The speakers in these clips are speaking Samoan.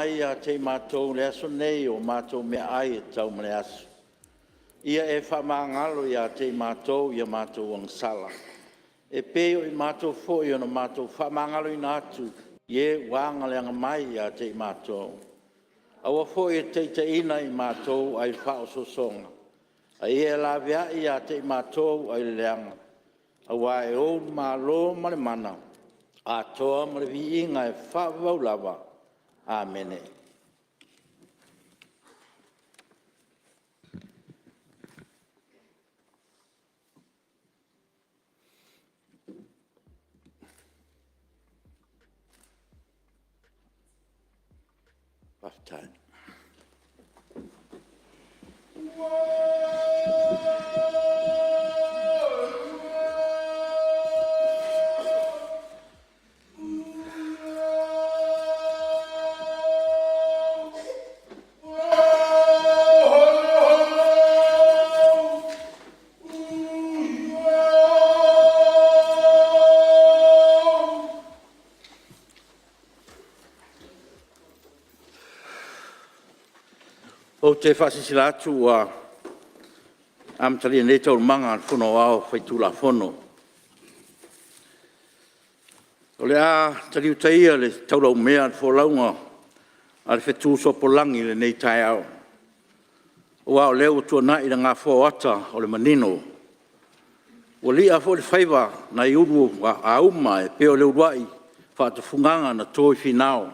mai ia te i matou i le aso nei o matou meaai e tatau mo le aso. Ia e faamagalo ia te i matou i a matou agasala, e pei o i matou foi ona matou faamagaloina atu i e ua agaleaga mai ia te i matou. Aua foi e te taitaiina i matou ai le faaosoosoga, a ia e laveai ia te i matou ai le leaga, aua e Ou le Malo ma le mana, atoa ma le viiga e faavavau lava. Amene. Ou te faasilasila atu ua amatalia nei Taualumaga a le Fono Aoao Faitulafono. O le a taliu ia i le taulaumea le folauga a le fetusopolagi i lenei taeao, aua o lea ua tuanai le gafoa o ata o le manino. Ua li'a foi le faiva nai uluauma e pei o le uluai faatufugaga na to i Finao,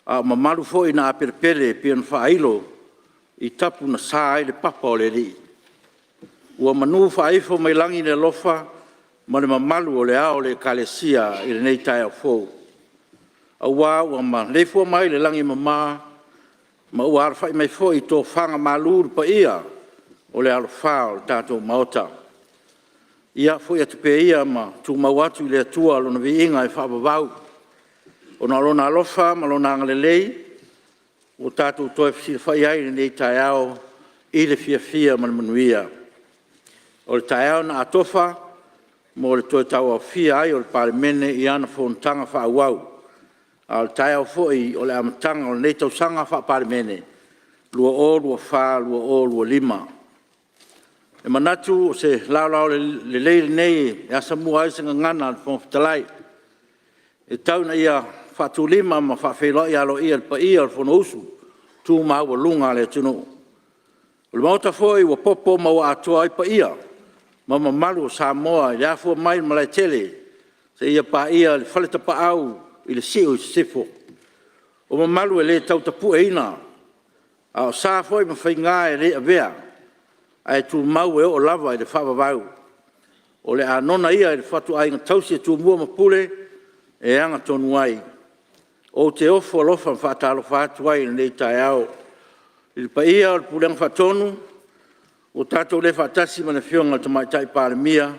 a o mamalu foi na apelepele e pei ona faailo i tapu na sa ai le papa o le alii. Ua manu faaifo mai lagi le alofa ma le mamalu o le Ao o le Ekalesia i lenei taeao fou, aua ua maleifua mai i le lagi e mama ma ua alafai mai foi i tofaga malu le paia o le alofā o le tatou Maota. Ia foi atu pea ia ma tumau atu i le Atua lona viiga e faavavau, ona o Lona alofa ma Lona agalelei ua tatou toe fesilafai ai i lenei taeao i le fiafia ma le manuia. O le taeao na atofa mo le toe tauaofia ai o le Palemene i ana fonotaga faaauau, a o le taeao foi o le amataga o lenei tausaga Faa-Palemene 2024/2025. E manatu o se laolao lelei lenei e asamua ai se gagana a le Fofoga Fetalai e tau ina ia faatulima ma faafeiloai aloaia i le paia o le Fonousu tu maualuga a le atunuu. O le Maota foi ua popo ma ua atoa ai paia ma mamalu o Samoa i le afua mai i le Malaetele seia paia le Faletapaau i le si'u i Sisifo. O mamalu e le tau tapueina, a o sa foi ma faiga e le avea ae tumau e oo lava i le faavavau. O le a nona ia i le fatuaiga tausi a Tumua ma Pule e agatonu ai. Ou te ofo alofa ma faatalofa atu ai i lenei taeao i le paia o le Pulega Faatonu, ua tatou le faatasi ma le Afioga i le Tamaitai Palemia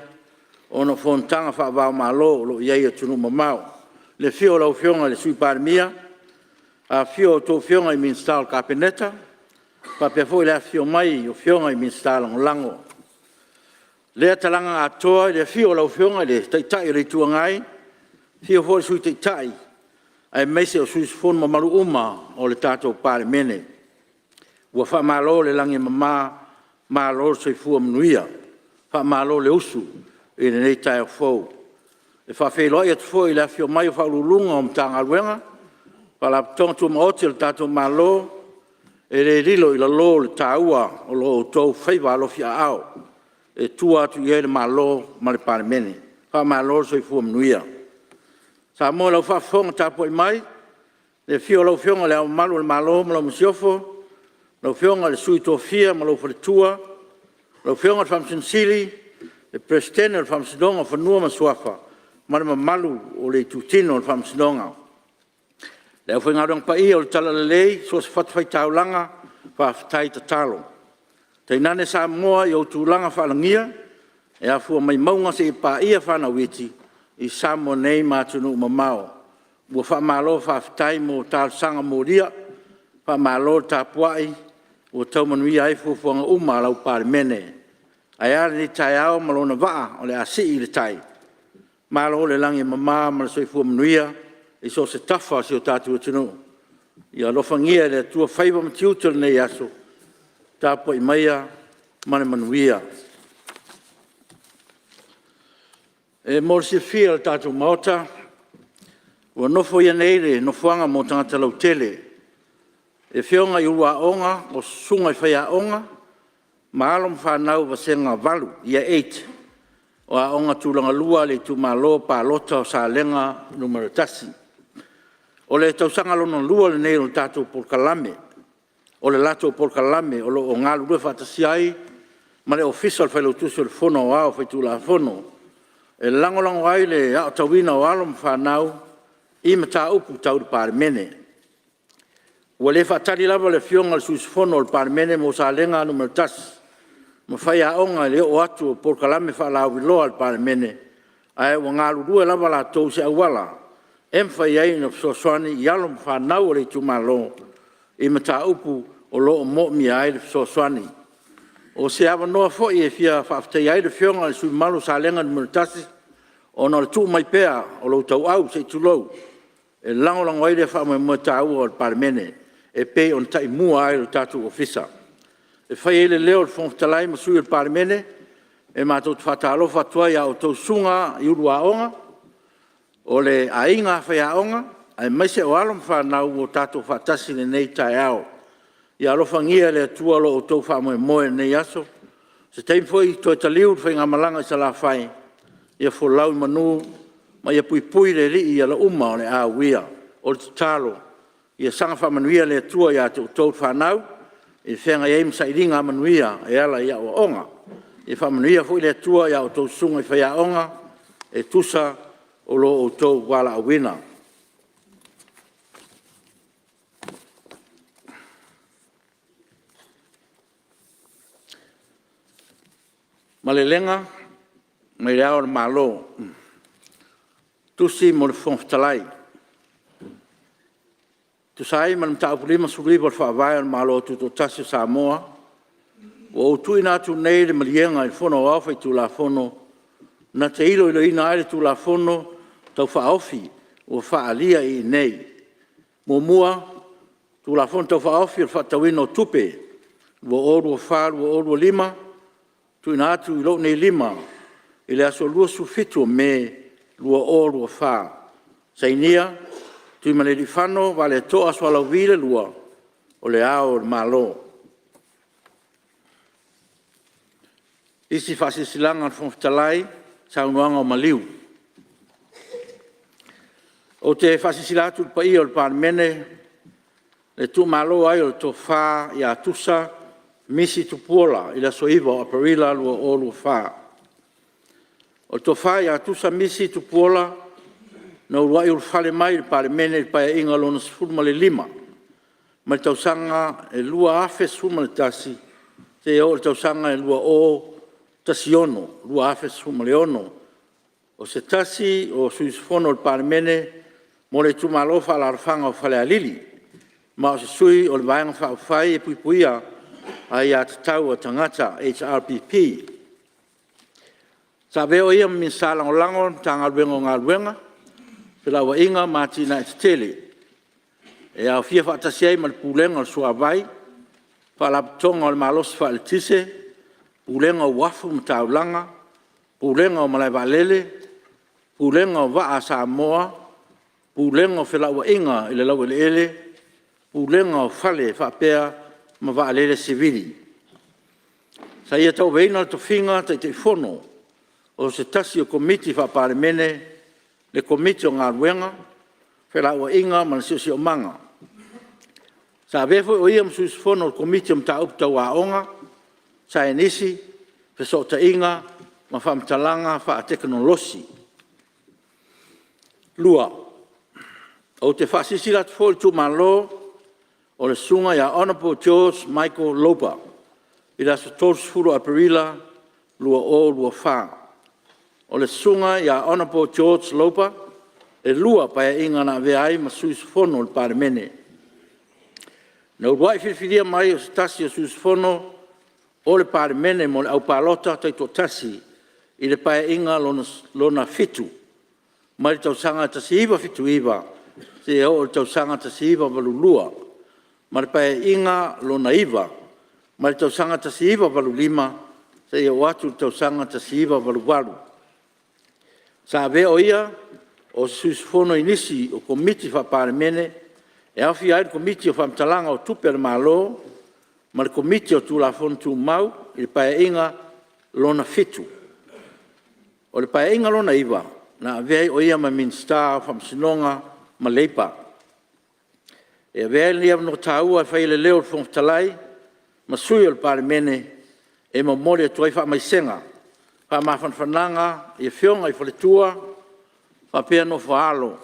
ona o fonotaga faava o Malo o lo o i ai i atunuu mamao. I le afio o lau Afioga i le Sui Palemia, afifio a outou Afioga i Minisita o le Kapeneta, faapea foi le afifio mai o Afioga i Minisita Lagolago. I lea talaga atoa i le afio o lau Afioga i le Taitai o le Itu Agai, afio foi le Sui Taitai aemaise o sui usufono mamalu uma o le tatou Palemene. Ua faamalo le lagi e mama, malo le soifua manuia, faamalo le usu i lenei taeao fou. E faafeiloai atu foi i le afifio mai o Ofisa Sili o Pulega o Matagaluega ma Faalapotopotoga Tumaoti a le tatou Malo, e le lilo i lalo le taua o lo outou faiva alofiaao e tua atu i ai le Malo ma le Palemene. Faamalo le soifua manuia. Samoa i lau faafofoga tapuai mai, i le afio o lau Afioga i Le Ao Mamalu o le Malo ma lau Masiofo, lau Afioga i le Sui Tofia ma lou Faletua, lau Afioga i le Faamasino Sili, le Peresetene o le Faamasinoga o Fanua ma Suafa ma le mamalu o le Itutino o le Faamasinoga. Le aufaigaluega paia o le Talalelei i so o se fatafaitaulaga, faafetai tatalo. Tainane Samoa i ou tulaga faalagia, e afua mai mauga seia paia fanau iti i Samoa nei ma atunuu e mamao. Ua faamalo faafetai mo talosaga molia, faamalo le tapuai ua tau manuia ai fuafuaga uma a lau Palemene. Ae a lenei taeao ma lona vaa o le a sii i le tai? Malo le lagi e mama ma le soifua manuia i so o se tafa o si o tatou atunuu. Ia alofagia e le Atua faiva ma tiute o lenei aso, tapuai maia ma le manuia. E mo le silafia e le tatou Maota, ua nofoia nei le nofoaga mo tagata lautele e Afioga i Ulu Aoga ma Susuga i Faiaoga ma alo ma fanau Vasega 8 Year 8 o Aoga Tulagalua a le Itumalo Palota o Salega 1. O le tausaga lona lua lenei o le latou Polokalame o lo o galulue faatasi ai ma le Ofisa o le Failautusi o le Fono Aoao Faitulafono e lagolago ai le aotauina o alo ma fanau i mataupu tau le Palemene. Ua le faatali lava le Afioga i le sui usufono o le Palemene mo Salega 1 ma faiaoga i le oo atu o polokalame faalauiloa a le Palemene, ae ua galulue lava latou i se auala e mafai ai ona fesoasoani i alo ma fanau a le itumalo i mataupu o lo o moomia ai le fesoasoani. O se avanoa foi e fia faafetaia ai le Afioga i le sui usufono mamalu o Salega 1 ona o le tuu mai pea o lou tauau se i tulou e lagolago ai lea faamoemoe taua o le Palemene e pei ona taimua ai lo tatou Ofisa. E fai ai le leo o le Fofoga Fetalai ma Sui o le Palemene e matou te faatalofa atu ai i a outou Susuga i Ulu Aoga, o le Aiga Faiaoga aemaise o alo ma fanau ua tatou faatasi i lenei taeao. Ia alofagia e le Atua lo outou faamoemoe i lenei aso. O se taimi foi toe taliu le faigamalaga i Salafai, ia folau i manu ma ia puipui le Alii i ala uma o le a uia. O le tatalo ia saga faamanuia le Atua ia te outou le fanau i le feagai ai ma sailiga manuia e ala i aoaoga. Ia faamanuia foi le Atua i a outou Susuga i Faiaoga e tusa o lo outou valaauina. Malelega mai Le Ao o le Malo. Tusi mo le Fofoga Fetalai. E tusa ai ma le Mataupu 59 o le Faavae o le Malo Tutoatasi o Samoa, ua ou tuuina atu nei le Maliega i le Fono Aoao Faitulafono na te iloiloina ai le Tulafono Tau Faaofi ua faaalia i inei: 1. Tulafono Tau Faaofi o le Faatatauina o Tupe 2024/2025, TUUINA ATU i lou nei Lima i le aso 27 o Me 2024. Sainia: Tuimalealiifano Vaaleto'a Sualauvi II, O Le Ao o le Malo. Isi Faasilasilaga a le Fofoga Fetalai i Saunoaga ua maliu. Ou te faasilasila atu i le paia o le Palemene le tuumalo ai o le Tofa TUSA Misi Tupuola i le aso 9 o Aperila 2024. O le Tofa ia Tusa Misi Tupuola na uluai ulufale mai i le Palemene i le Paeaiga Lona XV mai le tausaga e 2011 seia oo i le tausaga e 2016. O se tasi o sui usufono o le Palemene mo le Itumalo Faaalaalafaga o Falealili ma o se sui o le Vaega Faaupufai e Puipuia Aia Tatau a Tagata HRPP. Sa avea o ia ma Minisita Lagolago o le Matagaluega o Galuega, Felauaiga ma Atinae Eseese, e aofia faatasi ai ma le Pulega o le Suavai, Faalapotopotoga o le Malosi Faa-Eletise, Pulega o Uafu ma Taulaga, Pulega o Malae Vaalele, Pulega o Vaa a Samoa, Pulega o Felauaiga i le Laueleele, Pulega o Fale faapea ma Vaalele Savili. Sa ia tauaveina le tofiga Taitaifono o se tasi o Komiti Faa-Palemene, le Komiti o Galuega, Felauaiga ma le Siosiomaga. Sa avea foi o ia ma sui usufono o le Komiti o Mataupu Tau Aoga, Saienisi, Fesootaiga ma Faamatalaga Faatekonolosi. 2. Ou te faasilasila atu foi le tuumalo o le Susuga ia Honourable George Michael Lober i le aso 30 o Aperila 2024. O le Susuga ia Honourable George Lober e lua Paeaiga na avea ai ma sui usufono o le Palemene. Na uluai filifilia mai o se tasi o sui usufono o le Palemene mo le Au Palota Taitoatasi i le Paeaiga Lona VII mai le tausaga e 1979 seia oo i le tausaga 1982, ma le Paeaiga Lona IX mai le tausaga 1985 seia oo atu i le tausaga 1988. Sa avea o ia o se sui usufono i nisi o Komiti Faa-Palemene e aofia ai le Komiti o Faamatalaga o Tupe a le Malo ma le Komiti o Tulafono Tumau i le Paeaiga Lona VII. O le Paeaiga Lona IX na avea ai o ia ma Minisita o Faamasinoga ma Leipa. E avea ai lenei avanoa taua e fai ai le leo o le Fofoga Fetalai ma Sui o le Palemene e momoli atu ai faamaisega, faamafanafanaga i Afioga i Faletua faapea nofo a alo,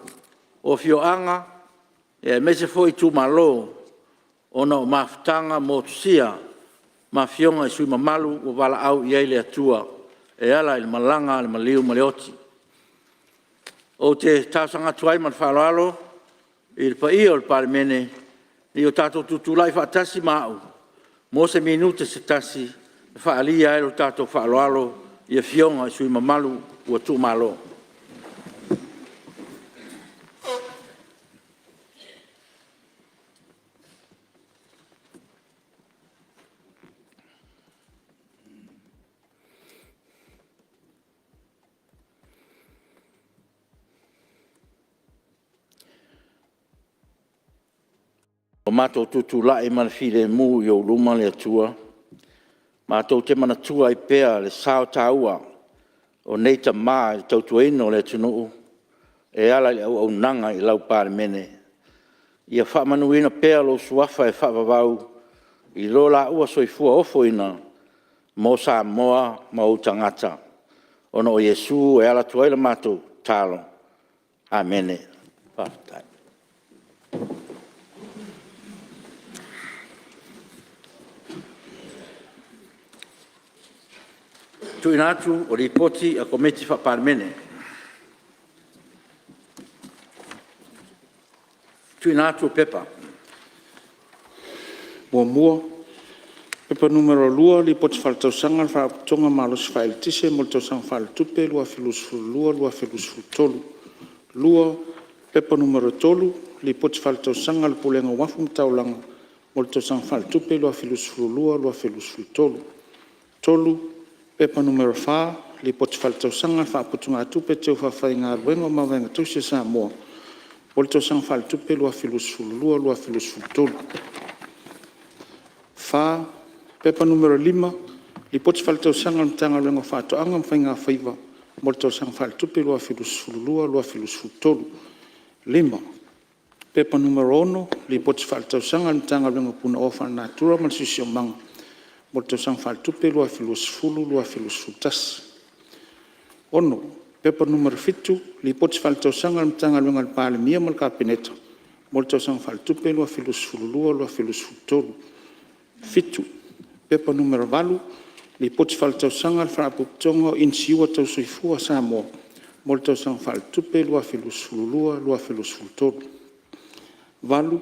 o afioaga aemaise foi Itumalo ona o mafutaga motusia ma Afioga i sui usufono mamalu ua valaau i ai le Atua e ala i le malaga a le maliu ma le oti. Ou te talosaga atu ai ma le faaaloalo i le paia o le Palemene ina ia tatou tutulai faatasi ma a'u mo se minute se tasi e faaalia ai lo tatou faaaloalo i Afioga i sui usufono mamalu ua tuumalo. Ua matou tutulai ma le filemu i ou luma le Atua, matou te manatua ai pea le sao taua o nei tama i le tautuaina o le atunuu e ala i le auaunaga i lau Palemene. Ia faamanuina pea lou Suafa e faavavau i lo laua soifua ofoina mo Samoa ma ou tagata. Ona o Iesu e ala atu ai la matou tatalo. Amene. Faafetai. TUUINA ATU o Lipoti a Komiti Faa-Palemene. TUUINA ATU o Pepa. 1. P.P.2022/2023 Lipoti Faaletausaga a le Faalapotopotoga Malosi Faaeletise mo le Tausaga Faaletupe 2022/2023. 2. P.P.2023/2024 Lipoti Faaletausaga a le Pulega o Uafu ma Taulaga mo le Tausaga Faaletupe 2022/2023. 3. P.P.2023/2024 Lipoti Faaletausaga a le Faaputugatupe Teu Faafaigaluega o Mavaega Tausi a Samoa mo le Tausaga Faaletupe 2022/2023. 4. P.P.2023/2025 Lipoti Faaletausaga a le Matagaluega o Faatoaga ma Faigafaiva mo le Tausaga Faaletupe 2022/2023. 5. P.P.2023/2026 Lipoti Faaletausaga a le Matagaluega o Punaoa Faalenatura ma le Siosiomaga mo le Tausaga Faaletupe 2020/2021. 6. P.P.2023/2024 Lipoti Faaletausaga a le Matagaluega a le Palemia ma le Kapeneta mo le Tausaga Faaletupe 2022/2023. 7. P.P.2023/2024 Lipoti Faaletausaga a le Faalapotopotoga o Inisiua Tau Soifua a Samoa mo le Tausaga Faaletupe 2022/2023. 8.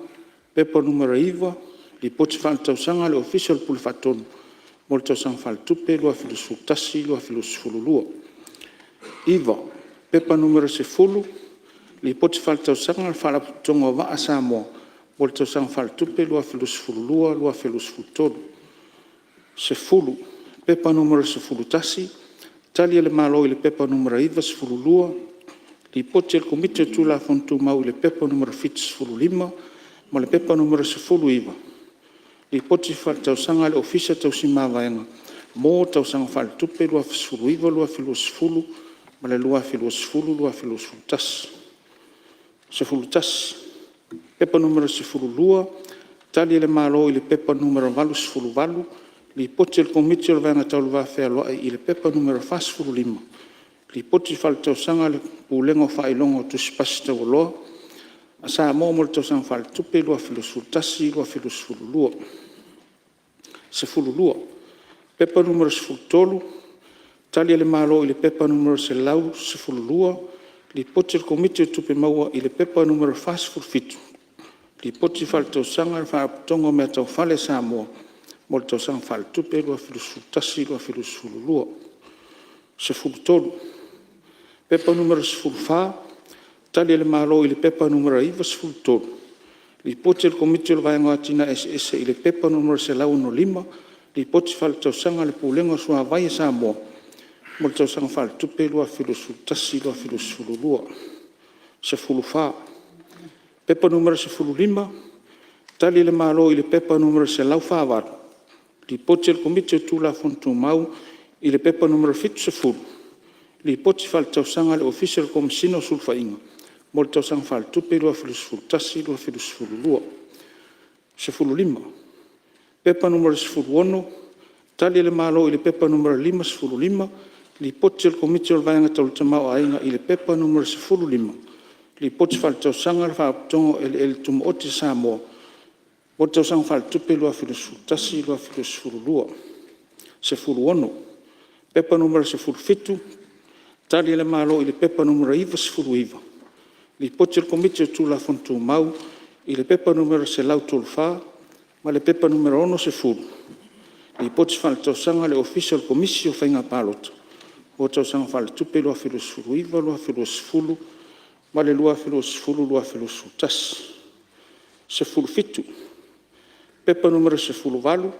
P.P.2023/2025 Lipoti Faaletausaga a le Ofisa o le Pule Faatonu mo le Tausaga Faaletupe 2021/2022. 9. P.P.2023/2025 Lipoti Faaletausaga a le Faalapotopotoga o Vaa a Samoa mo le Tausaga Faaletupe 2022/2023. 10. P.P.2023/2024 Tali a le Malo i le P.P.2022/2023, Lipoti a le Komiti o Tulafono Tumau i le P.P.2023/2024 Nu.75 ma le P.P.2023/2025, Lipoti Faaletausaga a le Ofisa Tausi Mavaega mo Tausaga Faaletupe 2019/2020 ma le 2020/2021. 11. P.P.2022/2023 Tali a le Malo i le P.P.2023/2024, Lipoti a le Komiti o le Vaega Tau le Va Fealoai i le P.P.2023/2025, Lipoti Faaletausaga a le Pulega o Faailoga o Tusi Pasi Taualoa a Samoa mo le Tausaga Faaletupe 2021/2022. 12. P.P.2023/2023 Tali a le Malo i le P.P.2023/2024, Lipoti a le Komiti o Tupe Maua i le P.P.2023/2025, Lipoti Faaletausaga a le Faalapotopotoga o Mea Tau Fale a Samoa mo le Tausaga Faaletupe 2021/2022. 13. P.P.2023/2024 Tali a le Malo i le P.P.Nu.93, Lipoti a le Komiti o le Vaega o Atinae Eseese i le P.P.Nu.165, Lipoti Faaletausaga a le Pulega o Suavai a Samoa mo le Tausaga Faaletupe 2021/2022. 14. P.P.Nu.15, Tali a le Malo i le P.P.Nu.148, Lipoti a le Komiti o Tulafono Tumau i le P.P.Nu. 70, Lipoti Faaletausaga a le Ofisa o le Komesina o Sulufaiga mo le Tausaga Faaletupe 2011/2022. 15. P.P.Nu.16, Tali a le Malo i le P.P.Nu.55, Lipoti a le Komiti o le Vaega Tau le Tamaoaiga i le P.P.Nu. 15, Lipoti Faaletausaga a le Faalapotopotoga o Eleele Tumaoti a Samoa mo le Tausaga Faaletupe 2011/2022. 16. P.P.Nu.17, Tali a le Malo i le P.P.Nu.99, Lipoti a le Komiti o Tulafono Tumau i le P.P.Nu. 134 ma le P.P.Nu.60, Lipoti Faaletausaga a le Ofisa o le Komisi o Faiga Palota mo le Tausaga Faaletupe 2019/2020 ma le 2020/2021. 17. P.P.Nu.18,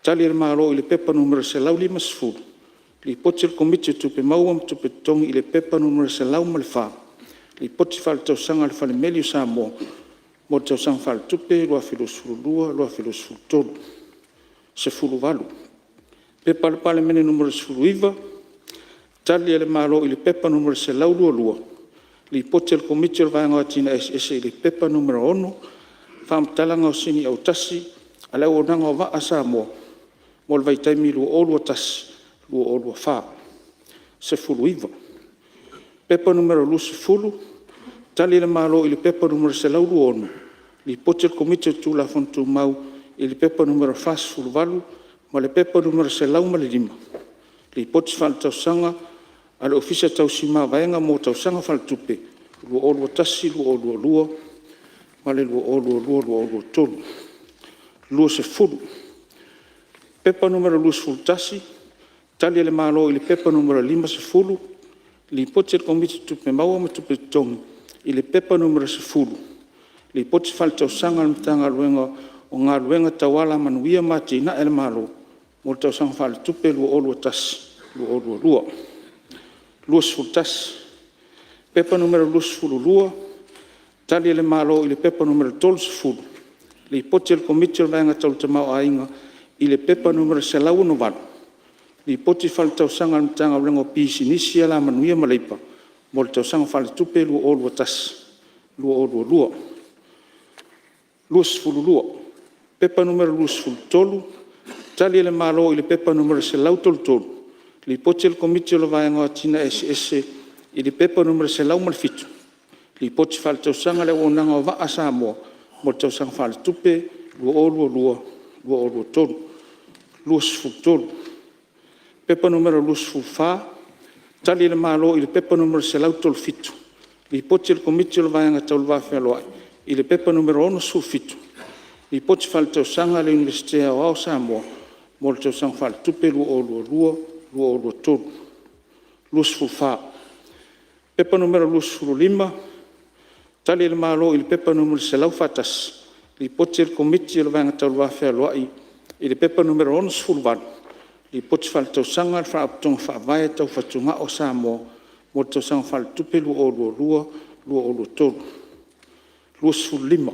Tali a le Malo i le P.P.Nu.150, Lipoti a le Komiti o Tupe Maua ma Tupe Totogi i le P.P.Nu. 104, Lipoti Faaletausaga a le Falemeli o Samoa mo le Tausaga Faaletupe 2022/2023. 18. P.P.2022/2023 Nu.19, Tali a le Malo i le P.P.Nu.122, Lipoti a le Komiti o le Vaega o Atinae Eseese i le P.P.Nu. 6, Faamatalaga o Sini Autasi a le Auaunaga o Vaa a Samoa mo le vaitaimi 2021/2024. 19. P.P.Nu.20, Tali a le Malo i le P.P.Nu. 126, Lipoti a le Komiti o Tulafono Tumau i le P.P.Nu. 48 ma le P.P.Nu. 105, Lipoti Faaletausaga a le Ofisa Tausi Mavaega mo Tausaga Faaletupe 2021/2022 ma le 2022/2023. 20. P.P.Nu.21, Tali a le Malo i le P.P.Nu.50, Lipoti a le Komiti o Tupe Maua ma Tupe Totogi i le P.P.Nu.10, Lipoti Faaletausaga a le Matagaluega o Galuega Tau Alamanuia ma Atinae a le Malo mo le Tausaga Faaletupe 2021/2022. 21. P.P.Nu.22, Tali a le Malo i le P.P.Nu.30, Lipoti a le Komiti o le Vaega Tau le Tamaoaiga i le P.P.Nu.168, Lipoti Faaletausaga a le Matagaluega o Pisinisi, Alamanuia ma Leipa mo le Tausaga Faaletupe 2021/2022. 22. P.P.Nu.23, Tali a le Malo i le P.P.Nu.133, Lipoti a le Komiti o le Vaega o Atinae Eseese i le P.P.Nu.107, Lipoti Faaletausaga a le Auaunaga o Vaa a Samoa mo le Tausaga Faaletupe 2022/2023. 23. P.P.Nu.24, Tali a le Malo i le P.P.Nu.137, Lipoti a le Komiti o le Vaega Tau le Va Fealoai i le P.P.Nu.67, Lipoti Faaletausaga a le Iunivesite Aoao o Samoa mo le Tausaga Faaletupe 2022/2023. 24. P.P.Nu.25, Tali a le Malo i le P.P.Nu.141, Lipoti a le Komiti o le Vaega Tau le Va Fealoai i le P.P.Nu.68, Lipoti Faaletausaga a le Faalapotopotoga Faavae Tau Fatugao a Samoa mo le Tausaga Faaletupe 2022/2023. 25.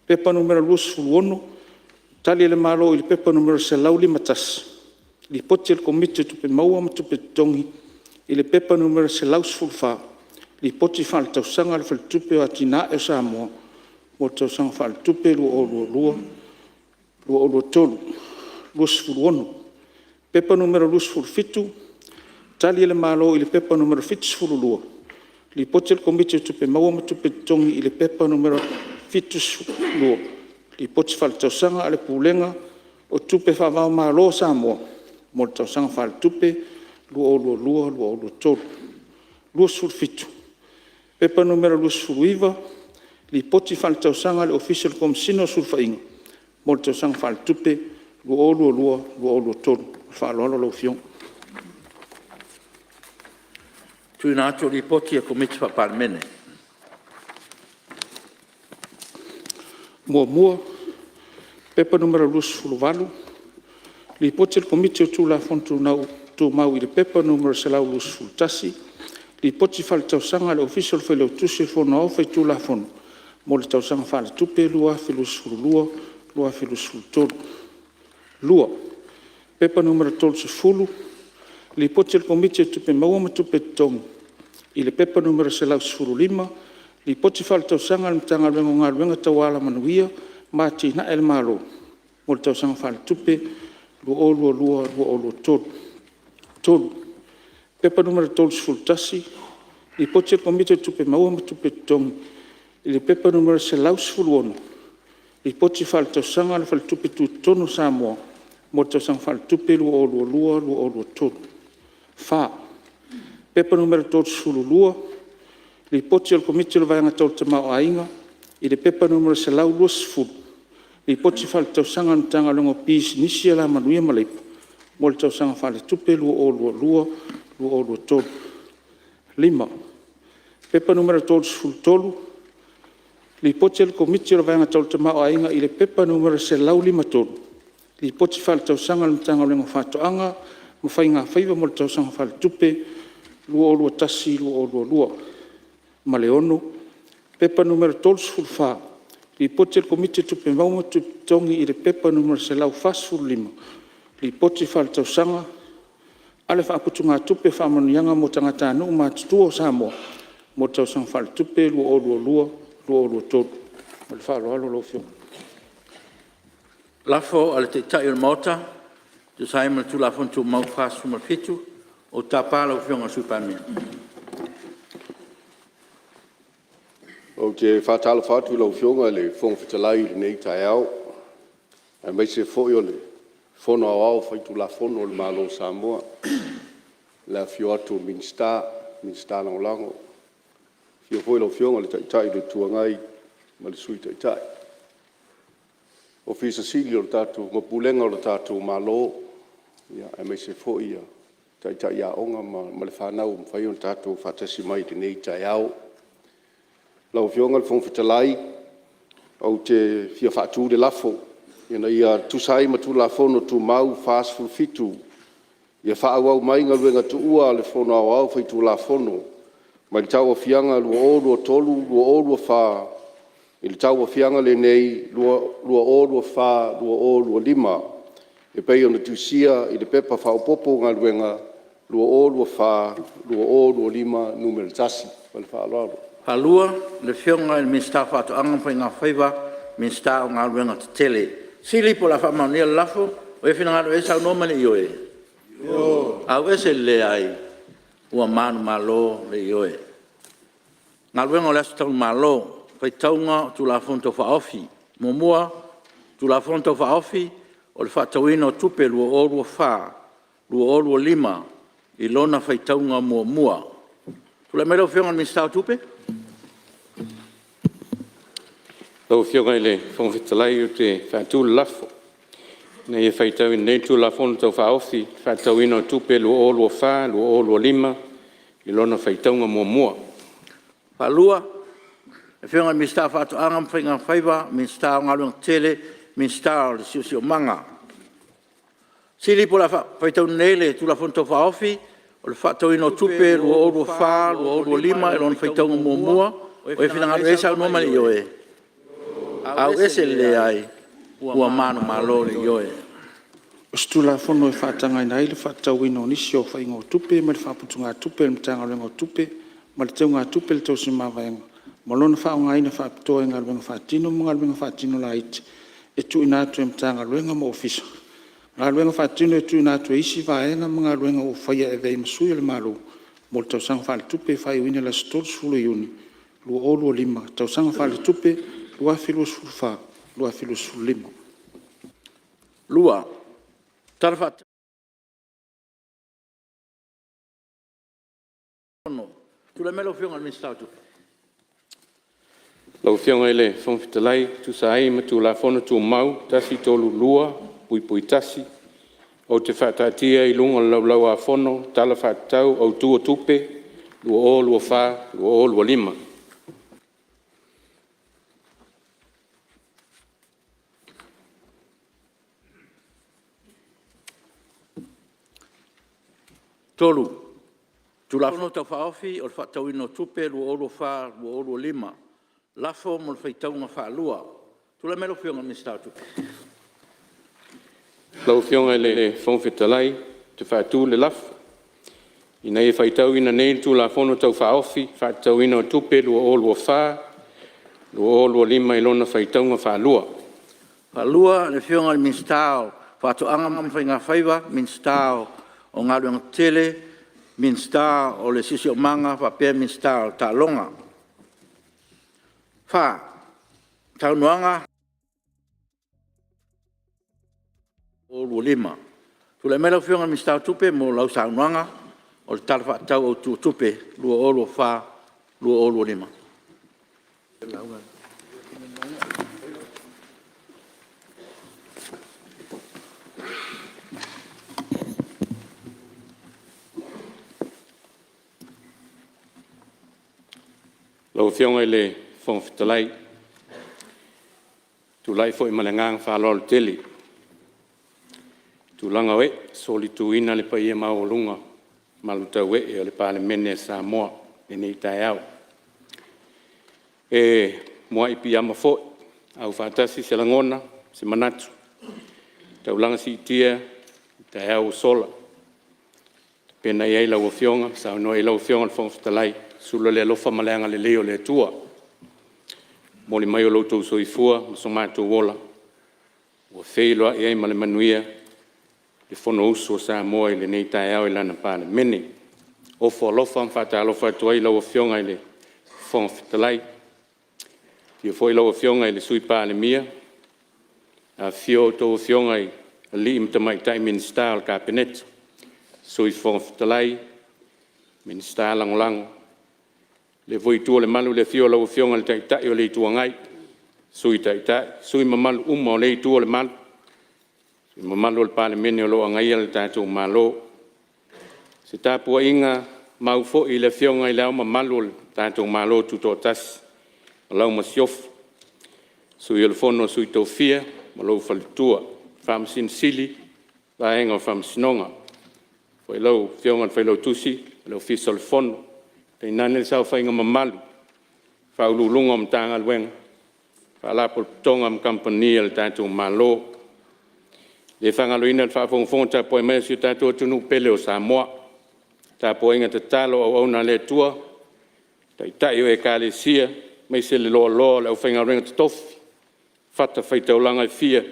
P.P.Nu.26, Tali a le Malo i le P.P.Nu.151, Lipoti a le Komiti o Tupe Maua ma Tupe Totogi i le P.P.Nu.114, Lipoti Faaletausaga a le Faletupe o Atinae o Samoa mo le Tausaga Faaletupe 2022/2023. 26. P.P.Nu.27, Tali a le Malo i le P.P.Nu.72, Lipoti a le Komiti o Tupe Maua ma Tupe Totogi i le P.P.Nu.72, Lipoti Faaletausaga a le Pulega o Tupe Faavaomalo a Samoa mo le Tausaga Faaletupe 2022/2023. 27. P.P.Nu.29, Lipoti Faaletausaga a le Ofisa o le Komesina o Sulufaiga mo le Tausaga Faaletupe 2022/2023. Ma le faaaloalo lau Afioga. TUUINA ATU o Lipoti a Komiti Faa-Palemene. P.P.2023/2024 Nu.28, Lipoti a le Komiti o Tulafono Tumau i le P.P. 121, Lipoti Faaletausaga a le Ofisa o le Failautusi o le Fono Aoao Faitulafono mo le Tausaga Faaletupe 2022/2023. 2. P.P.2023/2024, Lipoti a le Komiti o Tupe Maua ma Tupe Totogi i le P.P.2023/2024 Nu.115, Lipoti Faaletausaga a le Matagaluega o Galuega Tau Alamanuia ma Atinae a le Malo mo le Tausaga Faaletupe 2022/2023. 3. P.P.2023/2024, Lipoti a le Komiti o Tupe Maua ma Tupe Totogi i le P.P.2023/2024 Nu.116, Lipoti Faaletausaga a le Faletupe Tutotonu o Samoa mo le Tausaga Faaletupe 2022/2023. 4. P.P.2023/2025, Lipoti a le Komiti o le Vaega Tau le Tamaoaiga i le P.P.2023/2024 Nu.120, Lipoti Faaletausaga a le Matagaluega o Pisinisi, Alamanuia ma Leipa mo le Tausaga Faaletupe 2022/2023. 5. P.P.2023/2024, Lipoti a le Komiti o le Vaega Tau le Tamaoaiga i le P.P.2023/2024 Nu.153, Lipoti Faaletausaga a le Matagaluega o Faatoaga ma Faigafaiva mo le Tausaga Faaletupe 2021/2022. Ma le 6. P.P.2023/2024, Lipoti a le Komiti o Tupe Maua ma Tupe Totogi i le P.P.2023/2024 Nu.145, Lipoti Faaletausaga a le Faaputugatupe o Faamanuiaga mo Tagatanuu Matutua o Samoa mo le Tausaga Faaletupe 2022/2023. Ma le faaaloalo lau Afioga. Lafo a le Taitai o le Maota e tusa ai ma le Tulafono Tumau 47. Ou te tapa lau Afioga i le Sui Palemia. Ou te faatalofa atu i lau Afioga i le Fofoga Fetalai i lenei taeao, aemaise foi o le Fono Aoao Faitulafono a le Malo o Samoa, i le afifio atu o Minisita, Minisita Lagolago, afio foi lau Afioga i le Taitai o le Itu Agai ma le Sui Taitai, Ofisa Sili o Pulega o le tatou Malo, aemaise foi Taitai Aoga ma le fanau ua mafai ona tatou faatasi mai i lenei taeao. Lau Afioga i le Fofoga Fetalai, ou te fia faatu le lafo, Ina ia tusa ai ma Tulafono Tumau 47, ia faaauau mai Galuega Tuua a le Fono Aoao Faitulafono mai le Tauaofiaga 2023/2024 i le Tauaofiaga lenei 2024/2025 e pei ona tusia i le Pepa Faaopoopo o Galuega 2024/2025 Nu.1. Ma le faaaloalo. Ia, silasila mai le Minisita o Faatoaga ma Faiga Faiva, Minisita o Galuega Tetele. O le a faamaonia le lafo. O ai e finagalo i ai saunoa mai i le ioe. Ioe. Ua manumalo le Ioe. Galuega o le Aso Taulimalo, Faitauga o Tulafono Tau Faaofi. 1. Tulafono Tau Faaofi o le Faatatauina o Tupe 2024/2025 i lona faitauga muamua. Tulai mai lau Afioga i le Minisita o Tupe. Lau Afioga i le Fofoga Fetalai ou te faatu le lafo, Ina ia faitauina nei le Tulafono Tau Faaofi o le Faatatauina o Tupe 2024/2025 i lona faitauga muamua. 2. Afioga i le Minisita o Faatoaga ma Faiga Faiva, Minisita o Galuega Tetele, Minisita o le Siosiomaga. Pe o le a faitauina nei le Tulafono Tau Faaofi o le Faatatauina o Tupe 2024/2025 i lona faitauga muamua, o ai e finagalo i ai saunoa mai i le ioe. Leai. Ua manumalo le Ioe. O se Tulafono e faatagaina ai le faatatauina o nisi o aofaiga o tupe mai le Faaputugatupe a le Matagaluega o Tupe ma le Teugatupe o le Tausimavaega ma lona faaaogaina faapitoa i galuega faatino ma galuega faatino laiti e tuuina atu e Matagaluega ma Ofisa, galuega faatino e tuuina atu e isi vaega ma galuega ua faia e avea ai ma sui o le Malo mo le tausaga faaletupe faaiuina i le aso 30 Iuni 2025, tausaga faaletupe 2024/2025. Tala Faatatau Tulai mai lau Afioga i le Minisita o Tupe. Lau Afioga i le Fofoga Fetalai e tusa ai ma Tulafono Tumau 132(1), ou te faataatia i luga o le Laulau-a-Fono Tala Faatatau Autu o Tupe 2024/2025. Tulafono Tau Faaofi o le Faatatauina o Tupe 2024/2025 – Lafo mo le Faitauga Faalua. Tulai mai lau Afioga i le Minisita o Tupe. Lau Afioga i le Fofoga Fetalai ou te faatu le lafo, Ina ia faitauina nei le Tulafono Tau Faaofi Faatatauina o Tupe 2024/2025 i lona faitauga faalua. Ia, silasila mai i le Minisita o Faatoaga ma Faiga Faiva, Minisita o Galuega Tetele, Minisita o le Siosiomaga faapea le Minisita o Taaloga. Tulai mai lau Afioga i le Minisita o Tupe mo lau Saunoaga o le Tala Faatatau Autu o Tupe 2024/2025. Lau Afioga i le Fofoga Fetalai, ou te tulai foi ma le agaga faaaloalo tele i tulaga o e'e e solituina le paia maualuga malutaue'e o le Palemene a Samoa i lenei taeao. E muai piiama foi ma aufaatasi se lagona ma se manatu i le taulaga siitia i le taeao ua sola na tapena i ai lau Afioga ma saunoa i ai lau Afioga i le Fofoga Fetalai e sula le alofa ma le agalelei o le Atua i le momoli mai o lo outou soifua ma so matou ola ua feiloai ai ma le manuia le Fonousu a Samoa i lenei taeao i lana Palemene. E ofo alofa ma faatalofa atu ai i lau Afioga i le Fofoga Fetalai, afio foi lau Afioga i le Sui Palemia, afifio a outou Afioga i alii ma tamaitai Minisita o le Kapeneta, Sui Fofoga Fetalai, Minisita Lagolago. I lea foi itu o le malu i le afio o lau Afioga i le Taitai o le Itu Agai, Sui Taitai, sui usufono mamalu uma o lea Itu o le malu, sui usufono mamalu o le Palemene o lo o agaia le tatou Malo. Se tapuaiga mau foi i le Afioga i Le Ao Mamalu o le tatou Malo Tutoatasi ma lau Masiofo, Sui o le Fono a Sui Tofia ma lou Faletua, Faamasino Sili, Vaega o Faamasinoga. Faapea foi lau Afioga i le Failautusi o le Ofisa o le Fono, tainane le saofaiga mamalu i Ofisa Sili o Pulega o Matagaluega, Faalapotopotoga ma Kamupani a le tatou Malo. E le faagaloina le faafogafoga tapuai mai a si o tatou atunuu pele o Samoa, le tapuaiga tatalo a auauna a le Atua, Taitai o Ekalesia aemaise le loaloa o le aufaigaluega totofi i fatafaitaulaga e fia o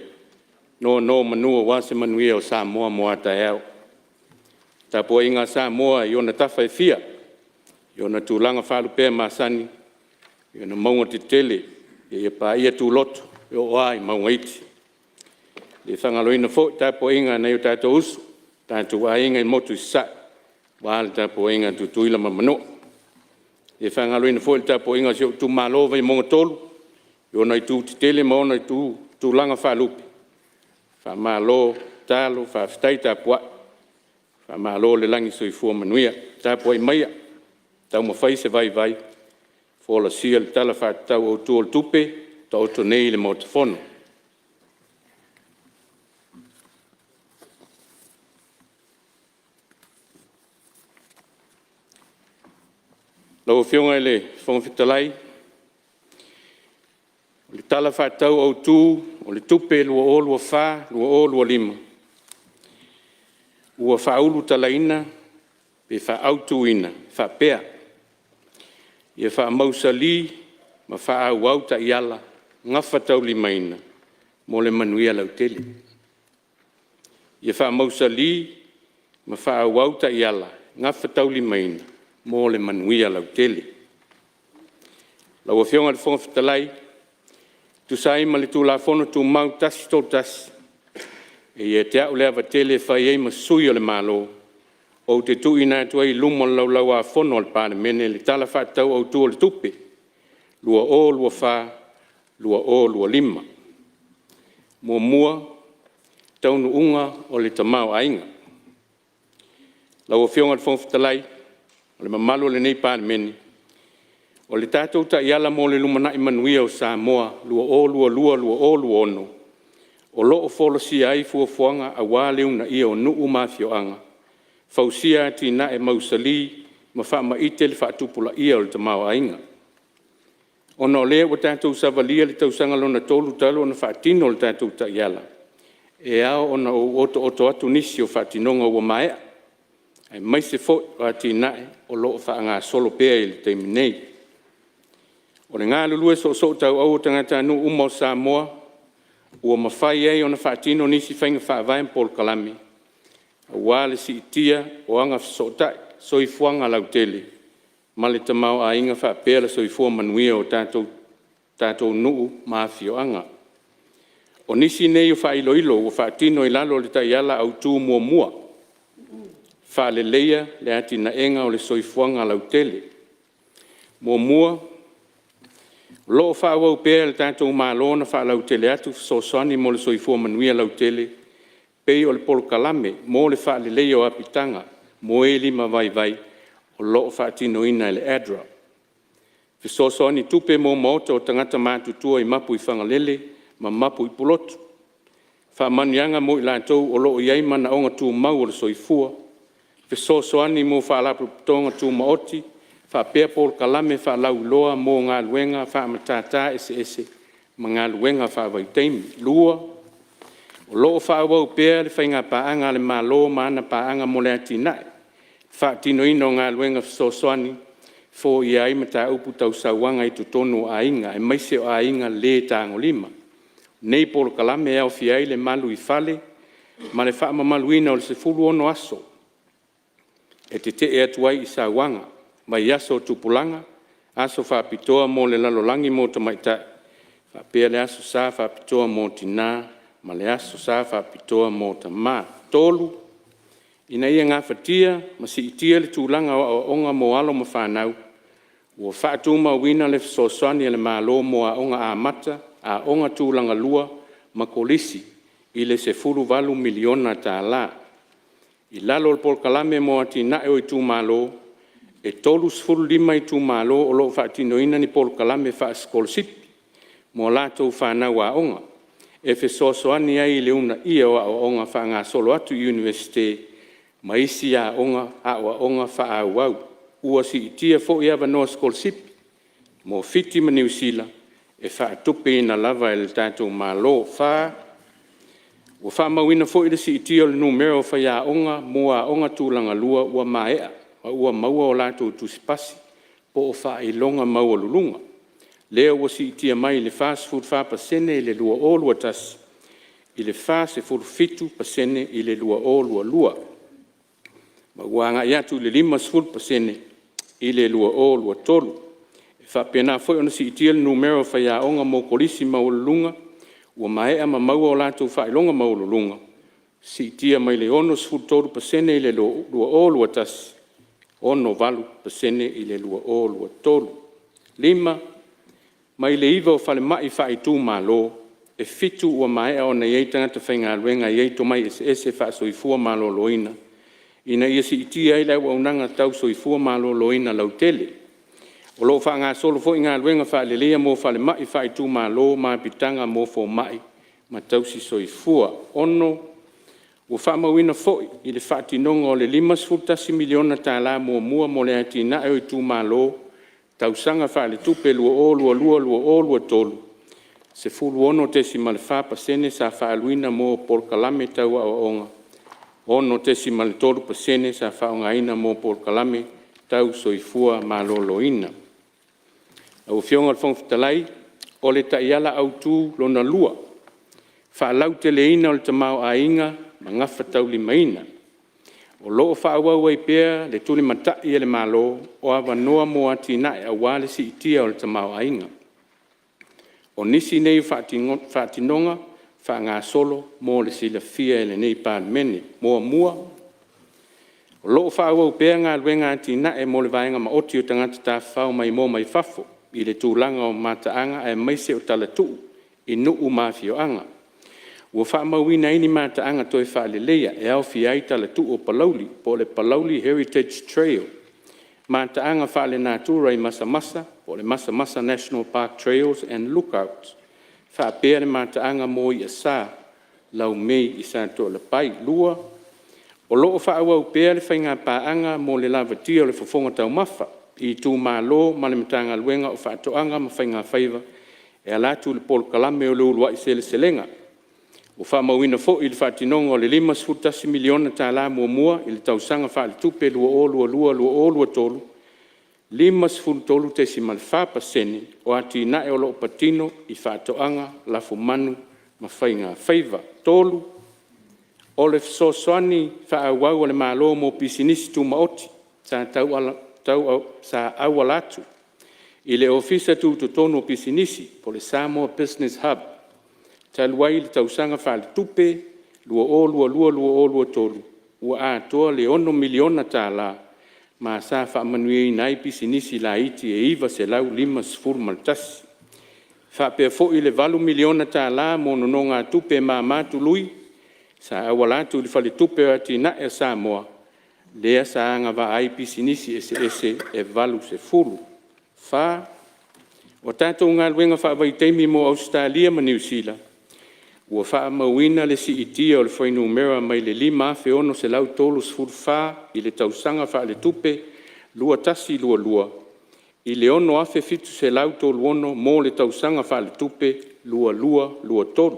nonomanu aua se manuia o Samoa mo a taeao. Le tapuaiga a Samoa i ona tafa e fia, i ona tulaga faalupea masani mai ona mauga tetele seia paia tuloto e oo lava i mauga iti. E le faagaloina foi le tapuaiga a nai o tatou uso ma o tatou aiga i le motu i Sasae aua le tapuaiga a Tutuila ma Manua. E le faagaloina foi le tapuaiga a si ou Itumalo Vaimauga 3 i ona itu tetele ma ona tulaga faalupe, faamalo tatalo faafetai tapuai, faamalo le lagi soifua manuia. Tapuai maia se i taumafai se vaivai e folasia le Tala Faatatau Autu o le Tupe ua taoto nei i le Maota Fono. Lau Afioga i le Fofoga Fetalai, O le Tala Faatatau Autu o le Tupe 2024/2025 ua faaulutalaina pe fa'aautuina e faapea: Ia fa'amausali ma fa'aauau ta'iala gafataulimaina mo le manuia lautele. Ia fa'amausali ma fa'aauau ta'iala gafataulimaina mo le manuia lautele. Lau Afioga i le Fofoga Fetalai, E tusa ai ma le Tulafono Tumau 131, e ia te a'u le ava tele e fai ai ma sui o le Malo, ou te tuuina atu ai i luma o le Laulau-a-Fono a le Palemene le Tala Fa'atatau Autu o le Tupe 2024/2025. Muamua, Taunuuga o le Tamaoaiga. Lau Afioga i le Fofoga Fetalai ma le Mamalu o lenei Palemene, O le tatou Taiala mo le Lumanai Manuia o Samoa 2022-2026, o lo'o folasia ai fuafuaga aua le uunaia o nuu ma afioaga Fausia atinae mausali ma fa'amaite le fa'atupula'ia o le tamaoaiga. Ona o lea ua tatou savalia le tausaga lona tolu talu ona fa'atino le tatou Ta'iala, e ao ona ou ‘oto'oto atu nisi o fa'atinoga ua mae'a aemaise foi o ati'ina'e o lo'o fa'agasolo i le taimi nei. O le galulue so'oso'o tauau o tagatanuu uma o Samoa, ua mafai ai ona fa'atino nisi faiga fa'avae ma polokalame aua le si'itia o agafesootai, soifuaga lautele ma le tamaoaiga fa'apea le soifua manuia o tatou nuu ma afioaga. O nisi nei o fa'ailoilo ua fa'atino i lalo o le Taiala Autu Muamua, “Fa'aleleia le Atinaega o le Soifuaga Lautele.” 1. O lo'o fa'aauau pea e le tatou Malo ona fa'alautele atu fesoasoani mo le soifua manuia lautele e pei o le polokalame mo le fa'aleleia o apitaga mo e limavaivai o lo'o fa'atinoina e le ADRA, fesoasoani tupe mo maota o tagata matutua i Mapuifagalele ma mapu i Pulotu, fa'amanuiaga mo i latou o lo'o i ai Manaoga Tumau o le Soifua, fesoasoani mo Fa'alapotopotoga Tumaoti fa'apea polokalame fa'alauiloa mo galuega fa'amatata eseese ma galuega fa'avaitaimi. 2. O lo'o fa'aauau pea le faigapaaga a le Malo ma ana Paaga mo le Ati'ina'e i le fa'atinoina o galuega fesoasoani e foia ai mataupu tau sauaga i totonu o aiga, aemaise o aiga le tagolima. O nei polokalame e aofia ai le Malu i Fale ma le fa'amamaluina o le 16 Aso e Tete'e atu ai i Sauaga, Vaiaso o Tupulaga, Aso Fa'apitoa mo le Lalolagi mo Tamaitai, fa'apea le Aso Sa Fa'apitoa mo Tinā ma le Aso Sa Fa'apitoa mo Tamā. 3. Ina ia gafatia ma si'itia le tulaga o a'oa'oga mo alo ma fanau, ua fa'atumauina le fesoasoani a le Malo mo Aoga Amata, Aoga Tulagalua ma Kolisi i le $18 miliona tala. I lalo o le Polokalame mo Ati'ina'e o Itumalo, e 35 itumalo o lo'o fa'atinoina ni polokalame fa'asikolasipi mo a latou fanau aoga, e fesoasoani ai i le uunaia o a'oa'oga fa'agasolo atu i Iunivesite ma isi a'oa'oga fa'aauau. Ua si'itia foi avanoa sikolasipi mo Fiti ma Niu Sila, e fa'atupeina lava e le Malo. 4. Ua fa'amauina foi le si'itia o le numera o faiaoga mo aoga tulagalua ua maea ma ua maua o latou Tusi Pasi po'o Faailoga Maualuluga, lea ua si'itia mai le 44% i le 2021 i le 47% i le 2022, ma ua agai atu i le 50% i le 2023. E fa'apena foi ona si'itia le numera o faiaoga mo kolisi maualuluga ua maea ma maua o latou faailoga maualuluga, si'itia mai le 63% i le 2021 i le 68% i le 2023. 5. Mai le iva o falema'i fa'aitumalo, e fitu ua maea ona i ai tagata faigaluega e i ai tomai eseese fa'asoifua maloloina, ina ia si'itia ai le auaunaga tau soifua maloloina lautele. O lo'o fa'agasolo foi galuega fa'aleleia mo falema'i fa'aitumalo ma apitaga mo foma'i ma tausi soifua. 6. Ua fa'amauina foi i le fa'atinoga o le $51 miliona tala muamua mo le Ati'ina'e o Itumalo tausaga fa'aletupe 2022/2023, e 16.4% sa fa'aaluina mo polokalame tau a'oa'oga, 6.3% sa fa'aaogaina mo polokalame tau soifua maloloina. Lau Afioga i le Fofoga Fetalai, O le Taiala Autu Lona Lua, “Fa'alauteleina o le Tamaoaiga ma Gafataulimaina”, o lo'o fa'aauau ai pea le tulimata'i e le Malo o avanoa mo ati'ina'e aua le si'itia o le tamaoaiga. O nisi nei o fa'atinoga fa'agasolo mo le silafia e lenei Palemene. 1. O lo'o fa'aauau pea galuega ati'ina'e mo le Vaega Maoti o Tagata Tafafao Maimoa mai Fafo i le tulaga o mata'aga aemaise o talatuu i nuu ma afioaga. Ua fa'amauina ai ni mata'aga toe fa'aleleia e aofia ai talatuu o Palauli (Palauli Heritage Trail), mata'aga fa'alenatura i Masamasa (Masamasa National Park Trails and Lookout), fa'apea le mata'aga mo i'a sā laumei i Sato'alepai. O lo'o fa'aauau pea le faiga paaga mo le lavatia o le fofoga taumafa i itumalo ma le Matagaluega o Fa'ato'aga ma Faiga Faiva e ala atu i le polokalame o le Ulua'i Seleselega. Ua fa'amauina foi le fa'atinoga o le $51 miliona tala muamua i le tausaga faaletupe 2022/2023, 53.4% o ati'ina'e o lo'o patino i fa'ato'aga, lafumanu ma faigafaiva. • O le fesoasoani fa'aauau a le Malo mo pisinisi tumaoti sa tauala atu i le Ofisa Tutotonu o Pisinisi (Samoa Business Hub), talu mai le tausaga faaletupe 2022/2023 ua atoa le $6.0 miliona tala, ma sa fa'amanuiaina ai pisinisi laiti e 951. E fa'apea foi le $8.0 miliona tala mo nonōgātupe e māmā tului sa auala atu i le Faletupe o Ati'ina'e a Samoa, lea sa agava'a ai pisinisi eseese e 80. • O a tatou galuega fa'avaitaimi mo Ausetalia ma Niu Sila, ua fa'amauina le si'itia o le fuainumera mai le 5,634 i le tausaga fa'aletupe 2021/22 i le 6,736 mo le tausaga fa'aletupe 2022/2023.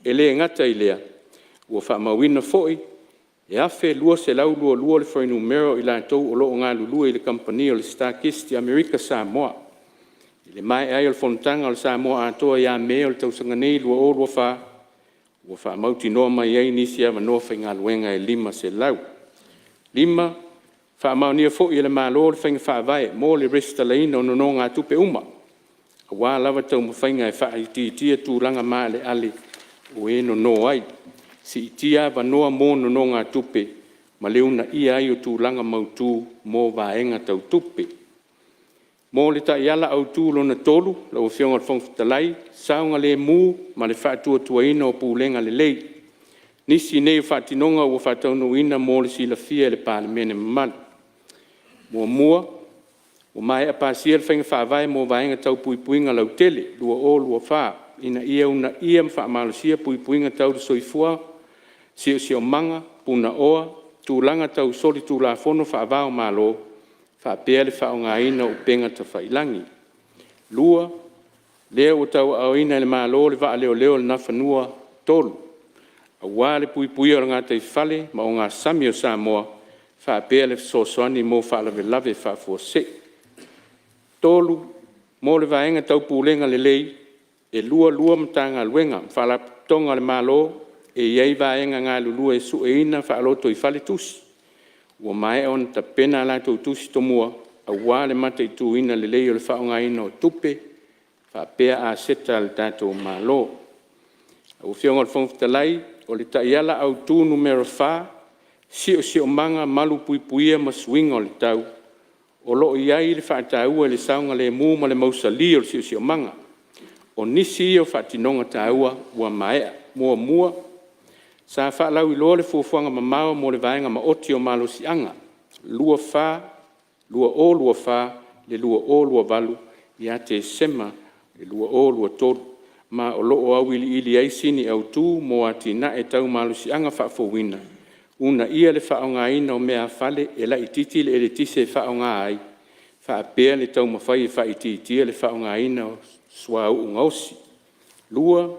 E le gata i lea, ua fa'amauina foi e 1,222 le fuainumera o i latou o lo'o galulue i le Kamupani o le Star Kist i Amerika Samoa. I le maea ai o le fonotaga a le Samoa Atoa ia Me 2024, ua fa'amautinoa mai ai nisi avanoa faigaluega e 500. 5. Fa'amaonia fo'i e le Malo le Faiga Faavae mo le Resitalaina o Nonōgātupe uma, aua lava taumafaiga e fa'aitiitia tulaga maaleale o e nono ai, si'itia avanoa mo nonōgātupe, ma le uunaia ai o tulaga mautū mo vaega tau tupe. Mo le Taiala Autu Lona Tolu, lau Afioga i le Fofoga Fetalai, Saogalemu ma le Fa'atuatuaina o Pulega Lelei. Nisi nei o fa'atinoga ua fa'ataunuuina mo le silafia e le Palemene mamalu. 1. Ua maea pasia le Faiga Faavae mo Vaega Tau Puipuiga Lautele 2024 ina ia uunaia ma fa'amalosia puipuiga tau le soifua, si'osi'omaga, punaoa, tulaga tau solitulafono faava-o-Malo, faapea le fa'aaogaina o upega tafailagi. 2. O lea ua tauaaoina e le Malo le Vaa Leoleo o le Nafanua III, aua le puipuia o le gataifale ma ogasami o Samoa faapea le fesoasoani mo faalavelave faafuasei. 3. Mo le vaega tau Pulega Lelei, e 22 Matagaluega ma Faalapotopotoga a le Malo e i ai vaega galulue e su'eina fa'alotoifale tusi, ua maea ona tapena a latou tusi tomua aua le mata'ituina lelei o le fa'aaogaina o tupe faapea aseta a le tatou Malo. Lau Afioga i le Fofoga Fetalai, O le Taiala Autu Numera 4, “Si'osi'omaga Malupuipuia ma Suiga o le Tau”, o lo'o i ai le fa'ataua i le saogalemu ma le mausali o le si'osi'omaga. O nisi ia o fa'atinoga taua ua maea: • Sa fa'alauiloa le Fuafuaga Mamao mo le Vaega Ma'oti o Malosi'aga 2024-2028 ia Tesema 2023, ma o lo'o au'ili'ili ai sini autu mo ati'ina'e tau malosi'aga fa'afouina, uuna'ia le fa'aaogaina o meafale e la'itiiti le eletise e fa'aaoga ai, fa'apea le taumafai e fa'aitiitia le fa'aaogaina o suau'u gaosi. 2.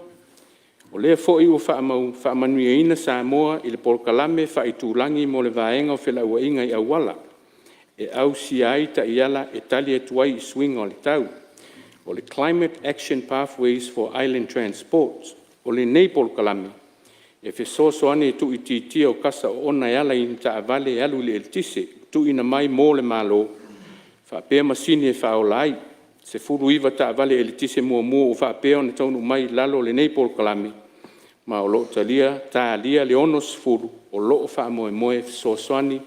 O lea foi ua fa'amanuiaina Samoa i le Polokalame Fa'aitulagi mo le Vaega o Fela'uaiga i Auala, e ausia ai ta'iala e tali atu ai i suiga o le tau (Climate Action Pathways for Island Transport). O lenei polokalame e fesoasoani i le tu'uitiitia o kasa oona e ala i ni taavale e alu i le eletise ua tu'uina mai mo le Malo, fa'apea masini e fa'aola ai. E 19 taavale eletise muamua ua faapea ona taunu'u mai i lalo o lenei polokalame, ma o lo'o talia le 60 o lo'o fa'amoemoe e fesoasoani i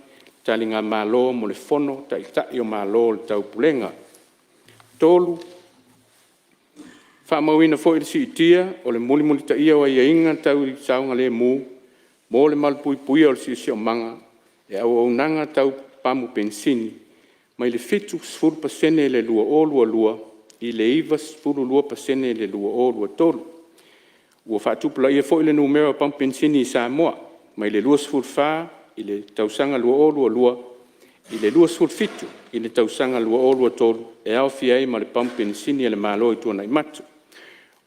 taligamalo mo le Fono a Ta'ita'i o Malo o le Taupulega. 3. Fa'amauina foi le si'itia o le mulimulitaia o aiaiga tau i le saogalemu mo le malupuipuia o le si'osi'omaga e auaunaga tau pamu penisini mai le 70% i le 2022 i le 92% i le 2023. Ua fa'atupula'ia foi le numera o pamu penisini i Samoa, mai le 24 i le tausaga 2022 i le 27 i le tausaga 2023, e aofia ai ma le pamu penisini a le Malo i Tuanaimato.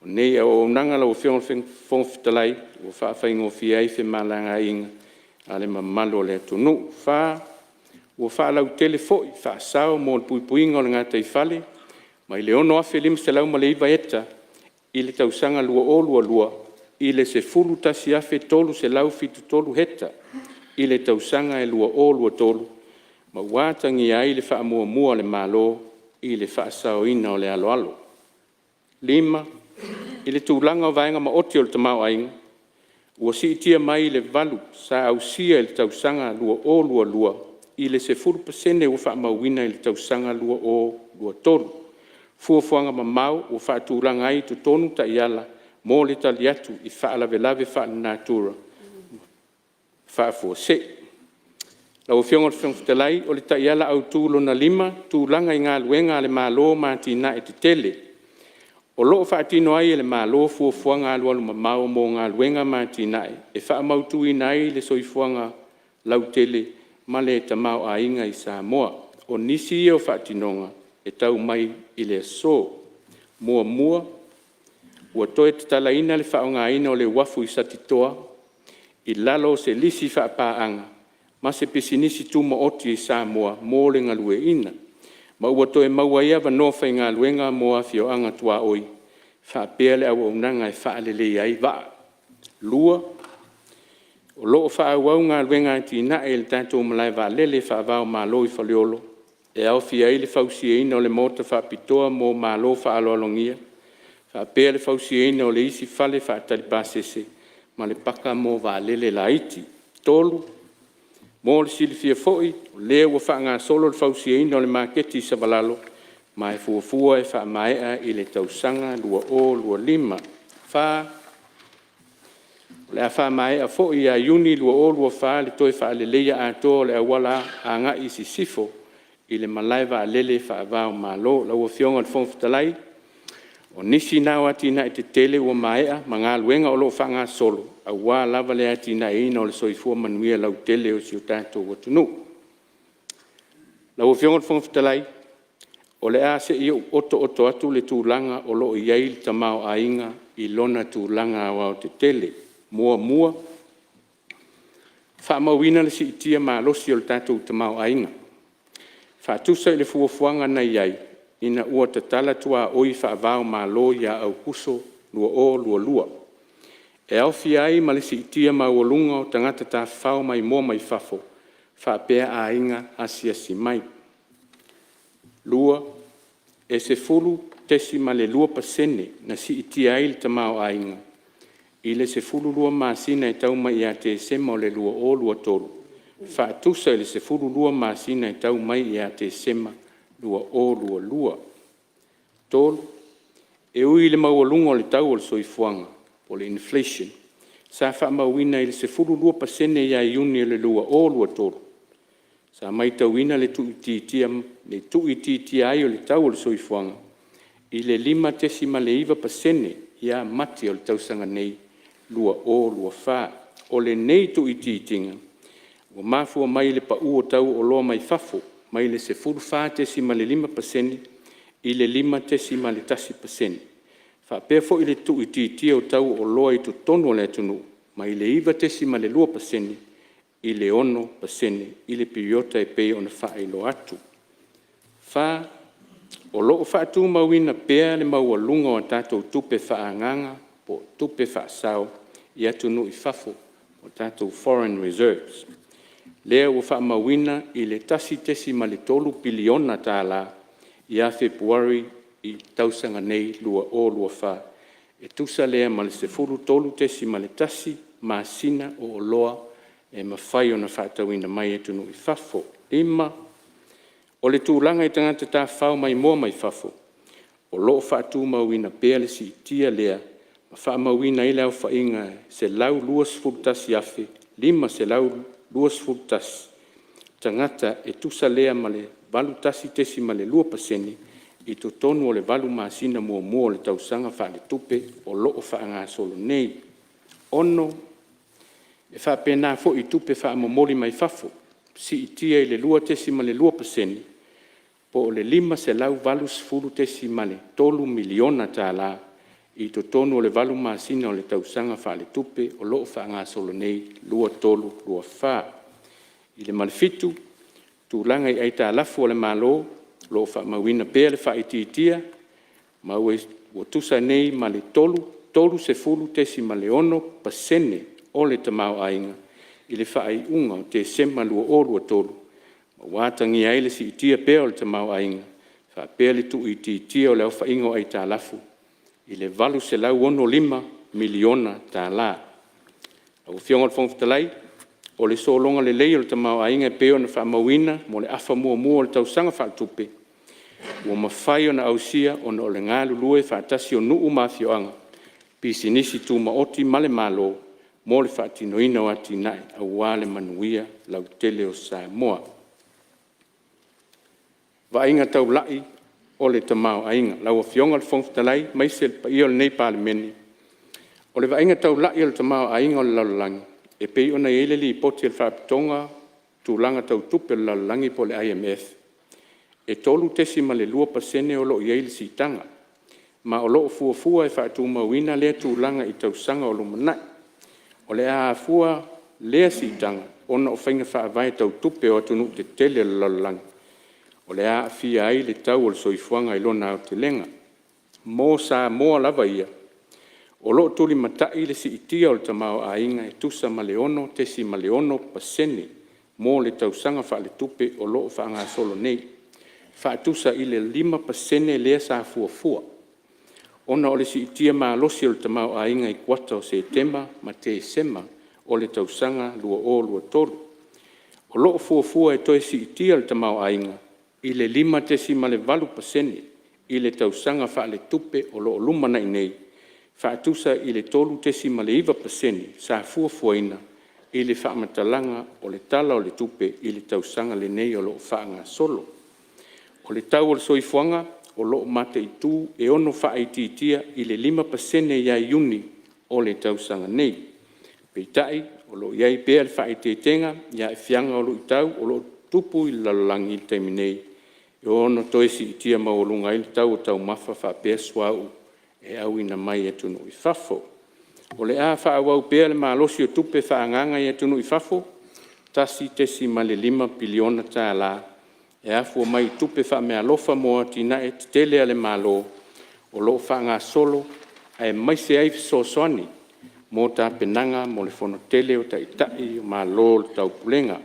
O nei auaunaga lau Afioga i le Fofoga Fetalai ua fa'afaigofie ai femalaga'aiga a le mamalu o le atunuu. • Ua fa'alautele foi fa'asao mo le puipuiga o le gataifale mai le 6,509 heta i le tausaga 2022 i le 11,373 heta i le tausaga 2023, ma ua atagia ai le fa'amuamua a le Malo i le fa'asaoina o le aloalo. 5. I le tulaga o Vaega Maoti o le Tamaoaiga, ua si'itia mai le 8 sa ausia i le tausaga 2022 i le 10% ua fa'amauina i le tausaga 2023. Fuafuaga mamao ua fa'atulaga ai i totonu ta'iala mo le tali atu i fa'alavelave fa'alenatura ma fa'afuasei. Lau Afioga i le Fofoga Fetalai, O le Taiala Autu Lona Lima, Tulaga i Galuega a le Malo ma Atinae Tetele. O lo'o fa'atino ai e le Malo fuafuaga alualumamao mo galuega ma atinae e fa'amautuina ai le soifuaga lautele ma le tamaoaiga i Samoa. O nisi ia o fa'atinoga e tau mai ile aso: • Ua toe tatalaina le fa'aaogaina o le uafu i Satitoa i lalo o se lisi fa'apaaga ma se pisinisi tumaoti a Samoa mo le galueaiina, ma ua toe maua ai avanoa faigaluega mo afioaga tuaoi faapea le auaunaga e fa'aleleia ai vaa. 2. O lo'o fa'aauau galuega atinae i le tatou malae vaalele fa'ava-o-Malo i Faleolo, e aofia ai le fausiaina o le maota fa'apitoa mo malo fa'aaloalogia, fa'apea le fausiaina o le isi fale fa'atali pasese ma le paka mo vaalele laiti. 3. Mo le silafia foi, o lea ua fa'agasolo le fausiaina o le maketi i Savalalo, ma e fuafua e fa'amaea i le tausaga 2025. 4. O le a fa'amaea foi ia Iuni 2024 le toe fa'aleleia atoa o le auala agai i sisifo i le malae vaalele fa'ava-o-Malo. Lau Afioga i le Fofoga Fetalai, O nisi na o atinae tetele ua maea ma galuega o lo'o fa'agasolo aua lava le atinaeina o le soifua manuia lautele o si o tatou atunuu. Lau Afioga i le Fofoga Fetalai, O le a se'i ou ‘oto'oto atu le tulaga o lo'o i ai le tamaoaiga i lona tulaga aoaotetele. Muamua, Fa'amauina le si'itia malosi o le tatou tamaoaiga, fa'atusa i le fuafuaga na i ai ina ua tatala tuaoi fa'ava-o-Malo ia Aokuso 2022, e aofia ai ma le si'itia maualuga o tagata tafafao maimoa mai fafo fa'apea aiga asiasi mai. Lua, E 10.2% na si'itia ai le tamaoaiga i le 12 masina e tau mai ia Tesema 2023, fa'atusa i le 12 masina e tau mai ia Tesema 2022. Tolu, E ui i le maualuga o le tau o le soifuaga (inflation) sa fa'amauina i le 12% ia Iuni 2023, sa maitauina le tu'uitiitia ai o le tau o le soifuaga i le 5.9% ia Mati o le tausaga nei 2024. O lenei tu'uitiitiga ua mafua mai i le pa'u o tau o oloa mai fafo mai le 14.5% i le 5.1%, fa'apea foi le tu'uitiitia o tau o oloa i totonu o le atunuu mai le 9.2% i le 6% i le piriota e pei ona fa'ailoa atu. Fa, O lo'o fa'atumauina pea le maualuga o a tatou tupe fa'aagaga tupe fa'asao i atunuu i fafo (foreign reserves), lea ua fa'amauina i le $1.3 piliona tala ia Fepuari 2024, e tusa lea ma le 13.1 masina o oloa e mafai ona fa'atauina mai atunuu i fafo. Lima, O le tulaga i tagata tafafao maimoa mai fafo, o lo'o fa'atumauina pea le si'itia lea ma fa'amauina ai le aofaiga e 121,521 tagata e tusa lea ma le 81.2% i totonu o le valu masina muamua o le tausaga fa'aletupe o lo'o fa'agasolo nei. E faapena foi i tupe faamomoli mai fafo, si'itia i le 2.2% po'o le $580.3 miliona tala i totonu o le valu masina o le tausaga faaletupe o lo'o faagasolo nei 2023/24. 7. Tulaga i Aitalafu a le Malo. O lo'o fa'amauina pea le fa'aitiitia, ma ua tusa nei ma le 30.6 pasene o le tamaoaiga i le fa'aiuga o Tesema 2023, ma ua atagia ai le si'itia pea o le tamaoaiga faapea le tu'uitiitia o le aofaiga o aitalafu i le $865 miliona tala. Lau Afioga i le Fofoga Fetalai, O le sologa lelei o le tamaoaiga e pei ona fa'amauina mo le afa muamua o le tausaga faaletupe, ua mafai ona ausia ona o le galulue faatasi o nuu ma afioaga, pisinisi tumaoti ma le Malo mo le faatinoina o atinae aua le manuia lautele o Samoa. Vaaiga Taula'i o le Tamaoaiga Lau Afioga i le Fofoga Fetalai aemaise le paia o lenei Palemene, O le vaaiga taula'i o le tamaoaiga o le lalolagi, e pei ona i ai le Lipoti a le Fa'alapotopotoga o Tulaga Tau Tupe a le Lalolagi IMF, e 3.2% o lo'o i ai le si'itaga, ma o lo'o fuafua e fa'atumauina lea tulaga i tausaga o lumana'i. O le a afua lea si'itaga ona o faiga faavae tau tupe o atunuu tetele o le lalolagi, o le a aafia ai le tau o le soifuaga i lona aotelega. Mo Samoa lava ia, o lo'o tulimata'i le si'itia o le tamaoaiga e tusa ma le 6.6% mo le tausaga faaletupe o lo'o fa'agasolo nei, fa'atusa i le 5% lea sa fuafua, ona o le si'itia malosi o le tamaoaiga i kuata o Setema ma Tesema o le tausaga 2023. O lo'o fuafua e toe si'itia le tamaoaiga i le 5.8% i le tausaga faaletupe o lo'o lumana'i nei, fa'atusa i le 3.9% sa fuafuaina i le fa'amatalaga o le Tala o le Tupe i le tausaga lenei o lo'o fa'agasolo. O le tau o le soifuaga o lo'o mata'itū e ono fa'aitiitia i le 5% ia Iuni o le tausaga nei. Peitai, o lo'o i ai pea le fa'aeteetega i a'afiaga o lu'itau o lo'o tutupu i le lalolagi i le taimi nei, e ono toe si'itia maualuga ai le tau o taumafa faapea suauu e auina mai atunuu i fafo. O le a fa'aauau pea le malosi o tupe fa'aagaga i atunuu i fafo $1.5 piliona tala e afua mai i tupe fa'ameaalofa mo atina'e tetele a le Malo o lo'o fa'agasolo aemaise ai fesoasoani mo tapenaga mo le Fono tele o Taitai o Malo o le Taupulega.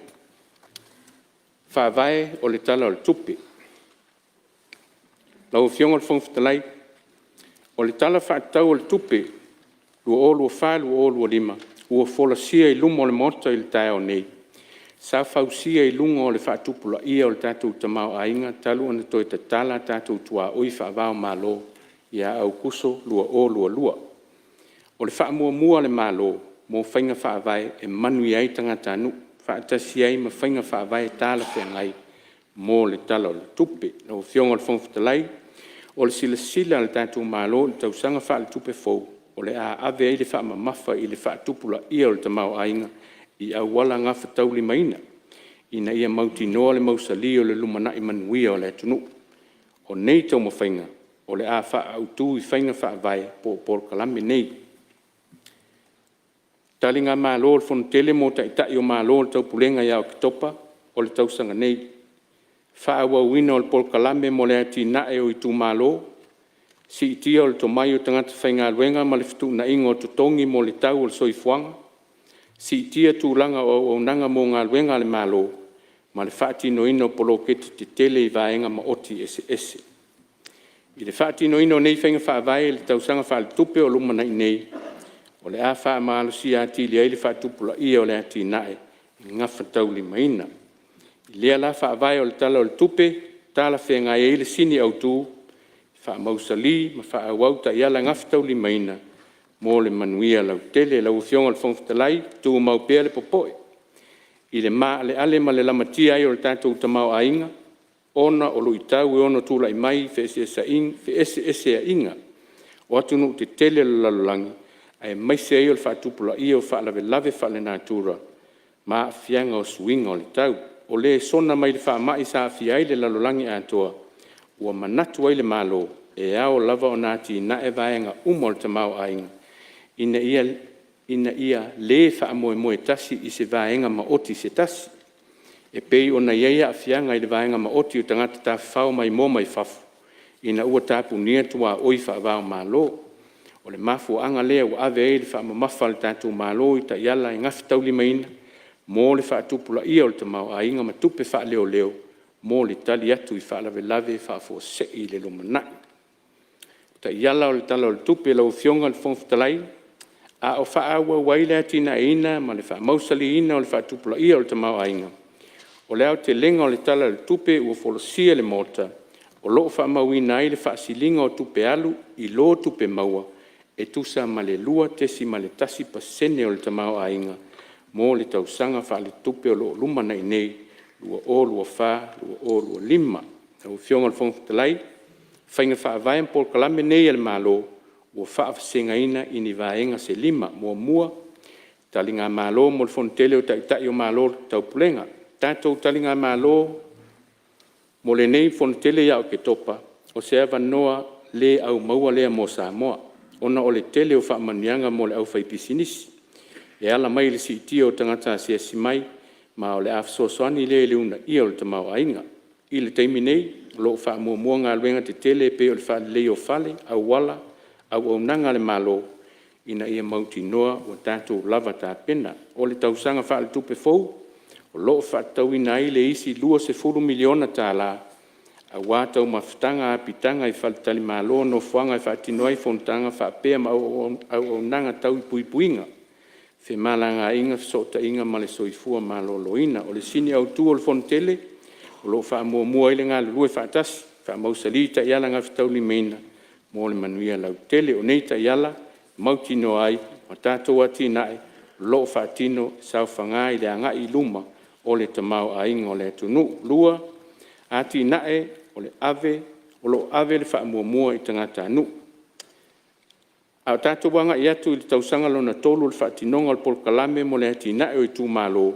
Faavae o le Tala o le Tupe Lau Afioga i le Fofoga Fetalai, O le Tala Fa'atatau o le Tupe 2024/2025 ua folasia i luma o le Maota i le taeao nei, sa fausia i luga o le fa'atupula'ia o le tatou tamaoaiga talu ona toe tatala tatou tuaoi faava-o-Malo ia Aokuso 2022. O le fa'amuamua a le Malo mo faiga faavae e manuia ai tagatanuu, faatasi ai ma faiga faavae talafeagai mo le Tala o le Tupe. Lau Afioga i le Fofoga Fetalai, O le silasila a le tatou Malo i le tausaga faaletupe fou, o le a ave ai le fa'amamafa i le fa'atupula'ia o le tamaoaiga i auala gafataulimaina, ina ia mautinoa le mausali o le lumanai manuia o le atunuu. O nei taumafaiga o le a fa'a'autū i faiga faavae po o polokalame nei: Taligamalo o le Fonotele mo Taitai o Malo o le Taupulega ia Oketopa o le tausaga nei. Fa'aauauina o le Polokalame mo le Atinae o Itumalo. Si'itia o le Tomai o Tagata Faigaluega ma le Fetu'unaiga o Totogi mo le Tau o le Soifuaga. Si'itia tulaga o auaunaga mo galuega a le Malo ma le fa'atinoina o poloketi tetele i vaega maoti eseese. I le fa'atinoina o nei faiga faavae i le tausaga faaletupe o lumana'i nei, o le a fa'amalosia atili ai le fa'atupulaia o le atinae gafataulimaina. I lea la faavae o le Tala o le Tupe, e talafeagai ai le sini autu, “Fa'amausali ma Fa'auau Taiala Gafataulimaina mo le Manuia Lautele.” Lau Afioga i le Fofoga Fetalai, Tumau pea le popo'e i le maaleale ma le lamatia ai o le tatou tamaoaiga, ona o lu'itau e ono tula'i mai i fe'ese'eseaiga o atunuu tetele o le lalolagi, aemaise ai o le faatupulaia o faalavelave faalenatura ma aafiaga o suiga o le tau. O lesona mai le faamai sa aafia ai le lalolagi atoa, ua manatu ai le Malo e ao lava ona atinae vaega uma o le tamaoaiga ina ia le faamoemoe tasi i se vaega maoti se tasi, e pei ona i ai aafiaga i le vaega maoti o tagata tafafao maimoa mai fafo ina ua tapunia tuaoi faava-o-Malo. O le mafuaaga lea ua ave ai le faamamafa a le tatou Malo i taiala e gafataulimaina mo le faatupulaia o le tamaoaiga ma tupe faaleoleo mo le tali atu i faalavelave faafuasei i le lumanai. Taiala o le Tala o le Tupe Lau Afioga i le Fofoga Fetalai, A o fa'aauau ai le atinaeina ma le fa'amausaliina o le faatupulaia o le tamaoaiga, o le aotelega o le Tala o le Tupe ua folasia i le Maota, o lo'o fa'amauina ai le fa'asiliga o tupe alu i lo tupe maua e tusa ma le 2.1% o le tamaoaiga mo le tausaga fa'aletupe o lo'o lumanai nei 2024/2025. Lau Afioga i le Fofoga Fetalai, O faiga faavae ma polokalame nei a le Malo ua fa'avasegaina i ni vaega se lima: 1. Taligamalo mo le Fonotele o Taitai o Malo o le Taupulega Tatou taligamalo mo lenei Fonotele ia Oketopa, o se avanoa le aumaua lea mo Samoa, ona o le tele o fa'amanuiaga mo le aufaipisinisi, e ala mai i le siitia o tagata asiasi mai, ma o le a fesoasoani lea i le uunaia o le tamaoaiga. I le taimi nei, o lo'o fa'amuamua galuega tetele e pei o le fa'aleleia o fale, auala ma auaunaga a le Malo, ina ia mautinoa ua tatou lava tapena. O le tausaga fa'aletupe fou, o lo'o fa'atatauina ai le isi $20 miliona tala aua taumafataga, apitaga i faletalimalo, nofoaga e faatino ai fonotaga fa'apea ma auaunaga tau i puipuiga, femalagaaiga, feso'otaiga ma le soifua maloloina. O le sini autu o le Fonotele o lo'o fa'amuamua ai le galulue fa'atasi e fa'amausali taiala gafataulimaina mo le manuia lautele. O nei taiala e mautinoa ai o a tatou ati'ina'e o lo'o fa'atino e saofaga i le agai i luma o le tamaoaiga o le atunuu. 2. Ati'ina'e o lo'o ave le Fa'amuamua i Tagatanuu. A o tatou aga'i atu i le tausaga lona tolu o le fa'atinoga o le Polokalame mo le Ati'ina'e o Itumalo,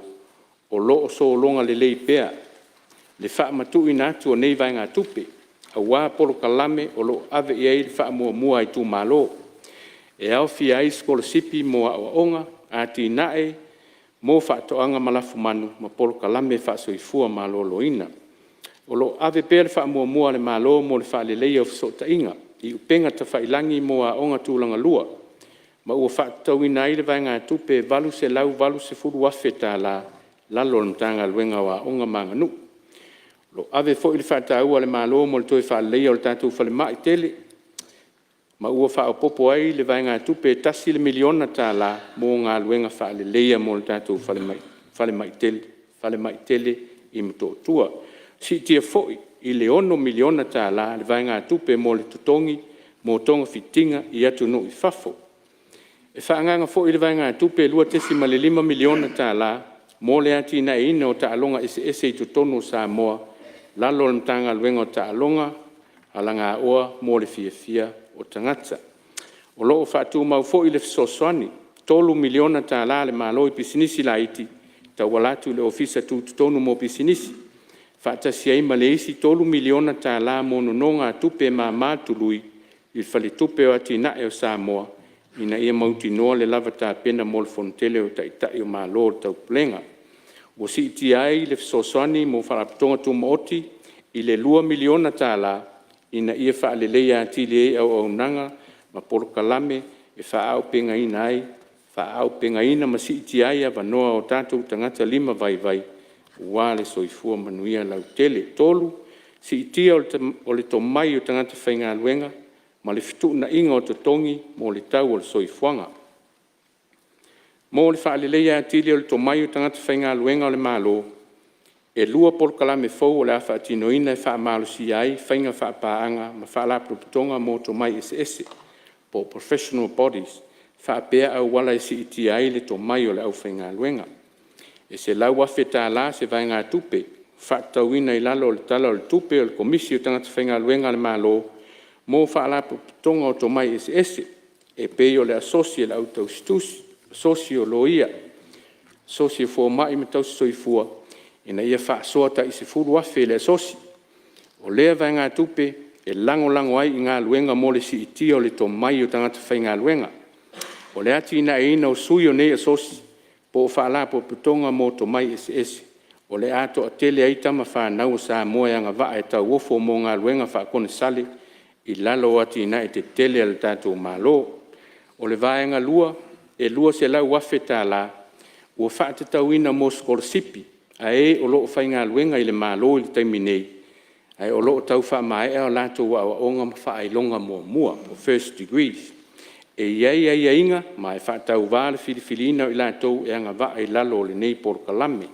o lo'o sologa lelei pea le fa'amatu'uina atu o nei vaegatupe, aua polokalame o lo'o ave i ai le fa'amuamua a itumalo, e aofia ai sikolasipi mo a'oa'oga, ati'ina'e mo fa'atoaga ma lafumanu, ma polokalame fa'asoifua maloloina. O lo'o ave pea le fa'amuamua a le Malo mo le fa'aleleia o feso'otaiga i upega tafa'ilagi mo aoga tulagalua, ma ua fa'atatauina ai le vaegatupe e $880,000 tala i lalo o le Matagaluega o Aoga ma Aganuu. O lo'o ave foi le fa'ataua a le Malo mo le toe fa'aleleia o le tatou falema'i tele, ma ua fa'aopoopo ai le vaegatupe e tasi le miliona tala mo galuega fa'aleleia mo le tatou falemai tele i Motootua. Ua si'itia foi i le $6.0 miliona tala le vaegatupe mo le Totogi mo Togafitiga i atunuu i fafo. E fa'aagaga foi le vaegatupe e $2.5 miliona tala mo le ati'ina'eina o ta'aloga eseese i totonu o Samoa i lalo o le Matagaluega o Ta'aloga Alagaoa mo le Fiafia o Tagata. O lo'o fa'atumau foi le fesoasoani $3.0 miliona tala a le Malo i pisinisi laiti e tauala atu i le Ofisa Tutotonu mo Pisinisi, fa'atasi ai ma le isi $3.0 miliona tala mo nonōgātupe e māmā le tului i le Faletupe o Ati'ina'e a Samoa, ina ia mautinoa le lava tapena mo le Fonotele o Taitai o Malo o le Taupulega. Ua si'itia ai le fesoasoani mo Fa'alapotopotoga Tumaoti i le $2.0 miliona tala ina ia fa'aleleia atili ai auaunaga ma polokalame e fa'auupegaina ma si'itia ai avanoa a o tatou tagata limavaivai aua le soifua manuia lautele. 3. Si'itia o le Tomai o Tagata Faigaluega ma le Fetu'unaiga o Totogi mo le Tau o le Soifuaga. Mo le fa'aleleia atili o le tomai o tagata faigaluega a le Malo, e lua polokalame fou o le a fa'atinoina e fa'amalosia ai faiga fa'apaaga ma fa'alapotopotoga mo tomai eseese (professional bodies) fa'apea auala e si'itia ai le tomai o le aufaigaluega. E $100,000 tala se vaegatupe ua fa'atatauina i lalo o le Tala o le Tupe a le Komisi o Tagata Faigaluega a le Malo mo fa'alapotopotoga o tomai eseese, e pei o le Asosi a le Au Tausi Tusi, Asosi o Loia, Asosi o Fomai ma Tausi Soifua ina ia fa'asoa ta'i $10,000 i le asosi. O lea vaegatupe e lagolago ai i galuega mo le si'itia o le tomai o tagata faigaluega, o le atinaeina o sui o nei asosi po'o faalapotopotoga mo tomai eseese, o le a to'atele ai tama fanau a Samoa e agava'a e tauofo mo galuega fa'akonesale i lalo o atinae tetele a le tatou Malo. O le vaega lua, e $200,000 tala ua fa'atatauina mo sikolasipi a e o lo'o faigaluega i le Malo i le taimi nei ae o lo'o tau fa'amaea a latou a'oa'oga ma fa'ailoga muamua (First Degrees). E i ai aiaiga ma e fa'atauvā le filifiliina o i latou e agava'a i lalo o lenei polokalame.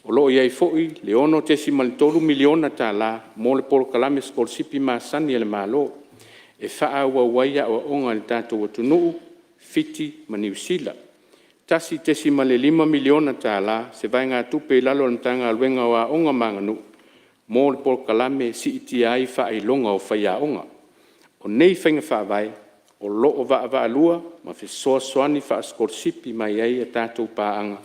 O lo'o i ai foi le $6.3 miliona tala mo le polokalame sikolasipi masani a le Malo, e fa'aauau ai a'oa'oga i le tatou atunuu, Fiti ma Niu Sila. E $1.5 miliona tala se vaegatupe i lalo o le Matagaluega o Aoga ma Aganuu mo le polokalame e si'itia ai fa'ailoga o faiaoga. O nei faiga fa'avae o lo'o vaavaalua ma fesoasoani fa'asikolasipi mai ai a tatou pa'aga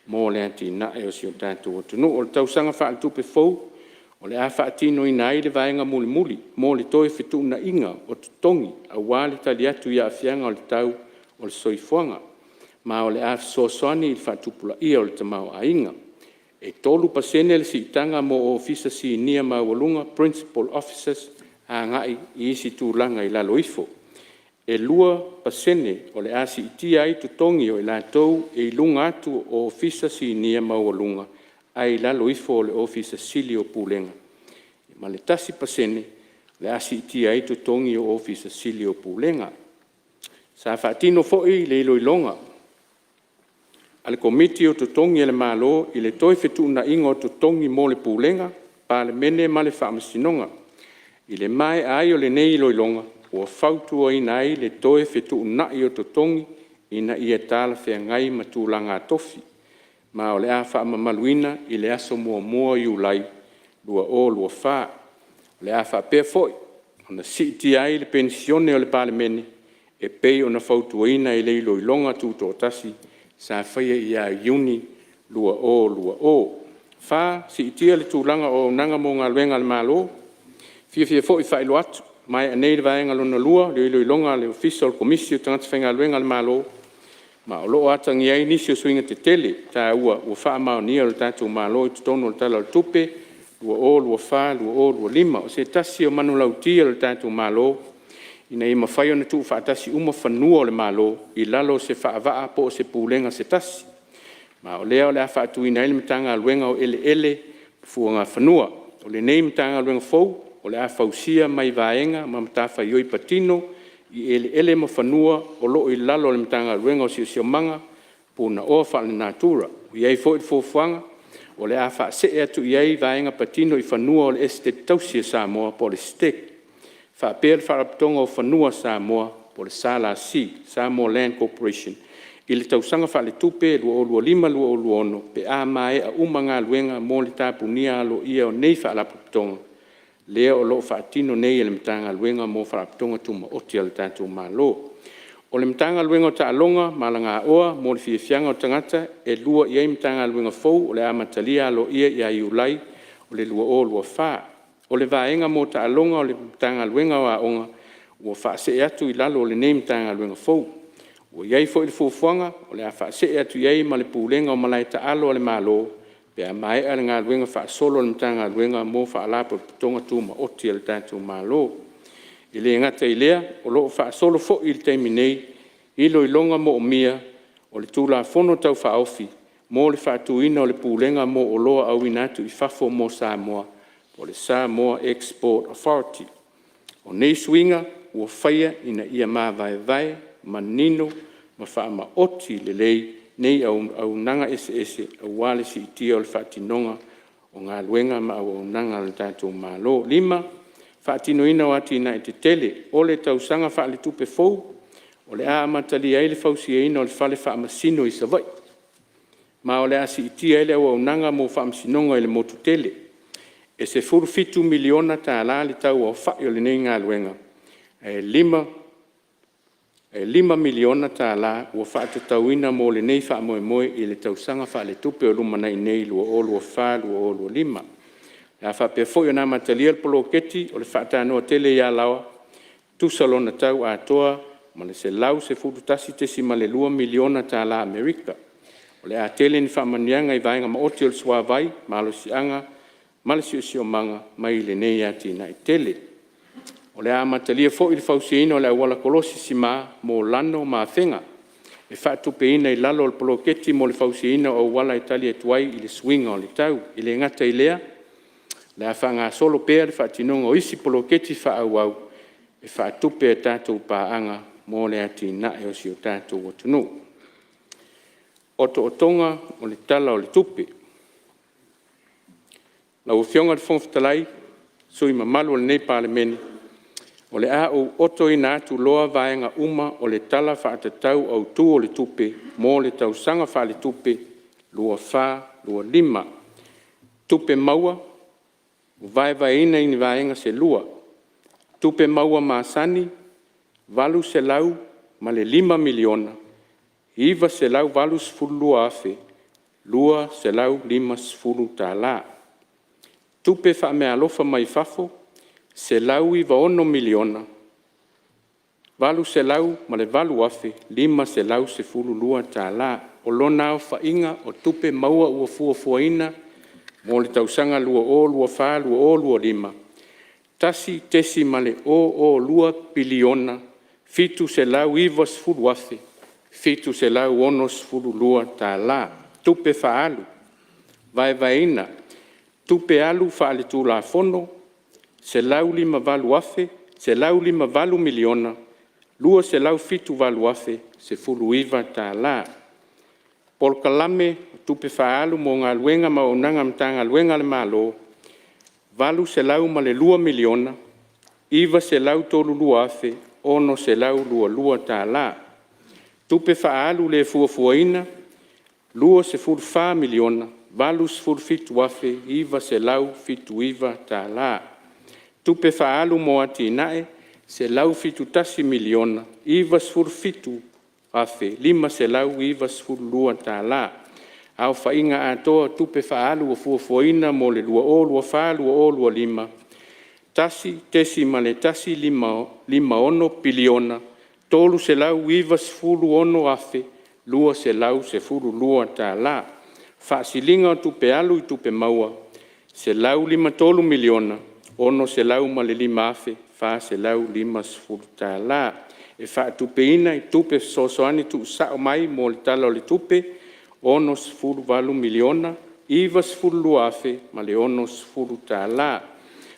mo le ati'ina'e o si o tatou atunuu. O le tausaga fa'aletupe fou o le a fa'atinoina ai le vaega mulimuli mo le toe fetu'unaiga o totogi aua le tali atu i a'afiaga o le tau o le soifuaga, ma o le a fesoasoani i le fa'atupula'ia o le tamaoaiga. E 3pasene le si'itaga mo Ofisa Sinia maualuga (Principal Officers) aga'i i isi tulaga i lalo ifo. E 2pasene o le a si'itia ai totogi o'i latou e i luga atu o Ofisa Sinia maualuga ae i lalo ifo o le Ofisa Sili o Pulega, ma le 1pasene o le a si'itia ai totogi o Ofisa Sili o Pulega. Sa fa'atino foi le iloiloga a le Komiti o Totogi a le Malo i le toe fetu'unaiga o totogi mo le Pulega, Palemene ma le Fa'amasinoga. I le maea ai o lenei iloiloga, ua fautuaina ai le toe fetu'una'i o totogi ina ia talafeagai ma tulaga tofi, ma o le a fa'amamaluina i le aso 1 Iulai 2024. O le a fa'apea foi ona si'itia ai le Penisione a le Palemene e pei ona fautuaina e le iloiloga tuto'atasi sa faia ia Iuni 2020. 4. Si'itia le Tulaga o Auaunaga mo Galuega a le Malo. E fiafia foi e fa'ailoa atu, ua maea nei le vaega lona lua o le iloiloga a le Ofisa o le Komisi o Tagata Faigaluega a le Malo, ma o lo'o atagia ai nisi o suiga tetele taua ua fa'amaonia e le tatou Malo i totonu o le Tala o le Tupe 2024/2025. O se tasi o manulauti a le tatou Malo, ina ia mafai ona tuufaatasi uma fanua o le Malo i lalo o se fa'ava'a po'o se Pulega se tasi, ma o lea o le a fa'atuina ai le Matagaluega o Eleele ma Fuagafanua. O lenei Matagaluega fou o le a fausia mai vaega ma matafaioi patino i eleele ma fanua o lo'o i lalo o le Matagaluega o le Siosiomaga ma Punaoa Fa'alenatura. Ua i ai foi le fuafuaga o le a fa'asee atu i ai vaega patino i fanua o le Esetete Tausi a Samoa (STEC), fa'apea le Fa'alapotopotoga o Fanua a Samoa (SLC) (Samoa Land Corporation) i le tausaga fa'aletupe 2025/2026 pe a maea uma galuega mo le tapunia aloaia o nei Fa'alapotopotoga, lea o lo'o fa'atino nei e le Matagaluega mo Fa'alapotopotoga Tumaoti a le tatou Malo. O le Matagaluega o Ta'aloga ma Alagaoa mo le Fiafiaga o Tagata e lua i ai Matagaluega fou o le a amatalia aloaia ia Iulai 2024. O le Vaega mo Ta'aloga o le Matagaluega o Aoga ua fa'asee atu i lalo o lenei Matagaluega fou. Ua i ai foi le fuafuaga o le a fa'asee atu i ai ma le Pulega o Malae Taalo a le Malo pe a maea le galuega fa'asolo a le Matagaluega mo Fa'alapotopotoga Tumaoti a le tatou Malo. E le gata i lea, o lo'o fa'asolo foi i le taimi nei iloiloga moomia o le Tulafono Tau Fa'aofi mo le fa'atuina o le Pulega mo Oloa Auina atu i Fafo mo Samoa (Samoa Export Authority). O nei suiga ua faia ina ia mavaevae, manino ma fa'amaoti lelei nei auaunaga eseese aua le si'itia o le fa'atinoga o galuega ma auaunaga a le tatou Malo. 5. Fa'atinoina o Ati'ina'e Tetele. O le tausaga fa'aletupe fou o le a amatalia ai le fausiaina o le Fale Fa'amasino i Savaii, ma o le a si'itia ai le auaunaga mo fa'amasinoga i le motu tele. E $17.0 miliona tala le tau aofa'i o lenei galuega, ae E $5 miliona tala ua fa'atatauina mo lenei fa'amoemoe i le tausaga fa'aletupe o lumana'i nei 2024/2025. O le a fa'apea foi ona amatalia le poloketi o le Fa'atanoa Tele i Alaoa e tusa lona tau atoa ma le $111.2 miliona tala Amerika. O le a tele ni fa'amanuiaga i vaega maoti o le suavai, malosiaga ma le si'osi'omaga mai lenei ati'ina'e tele. O le a amatalia fo'i le fausiaina o le auala kolosi simā mo Lano ma Afega, e fa'atupeina i lalo o le Poloketi mo le Fausiaina o Auala e Tali atu ai i le Suiga o le Tau. E le gata i lea, o le a fa'agasolo pea le fa'atinoga o isi poloketi fa'aauau e fa'atupe e a tatou pa'aga mo le ati'ina'e o si o tatou atunuu. Oto'otoga o le Tala o le Tupe. Lau Afioga i le Fofoga Fetalai ma Sui Mamalu o lenei Palemene, O le a ou otoina atu loa vaega uma o le Tala Fa'atatau Autu o le Tupe mo le tausaga faaletupe 2024/2025. Tupe Maua Ua vaevaeina i vaega se lua: Tupe maua masani $805,982,250 tala. Tupe fa'ameaalofa mai fafo $196,801,512 tala. O lona aofa'iga o tupe maua ua fuafuaina mo le tausaga 2024/2025 e $1.002 piliona $790,762 tala. Tupe Fa'alu Vaevaeina: Tupe Alu Fa'aletulafono $158,278,019. Polokalame o Tupe Fa'alu mo Galuega ma Auaunaga a Matagaluega a le Malo $802,932,622 tala. Tupe Fa'alu Lē Fuafuaina $24,087,979 tala. Tupe Fa'alu mo Ati'ina'e $171,097,592 tala. Aofa'iga atoa o Tupe Fa'alu ua fuafuaina mo le 2024/2025 e $1.156 piliona $396,212 tala. Fa'asiliga o Tupe Alu i Tupe Maua $153,605,450 tala. E fa'atupeina i tupe fesoasoani tu'usa'o mai mo le Tala o le Tupe $68,092,060 tala.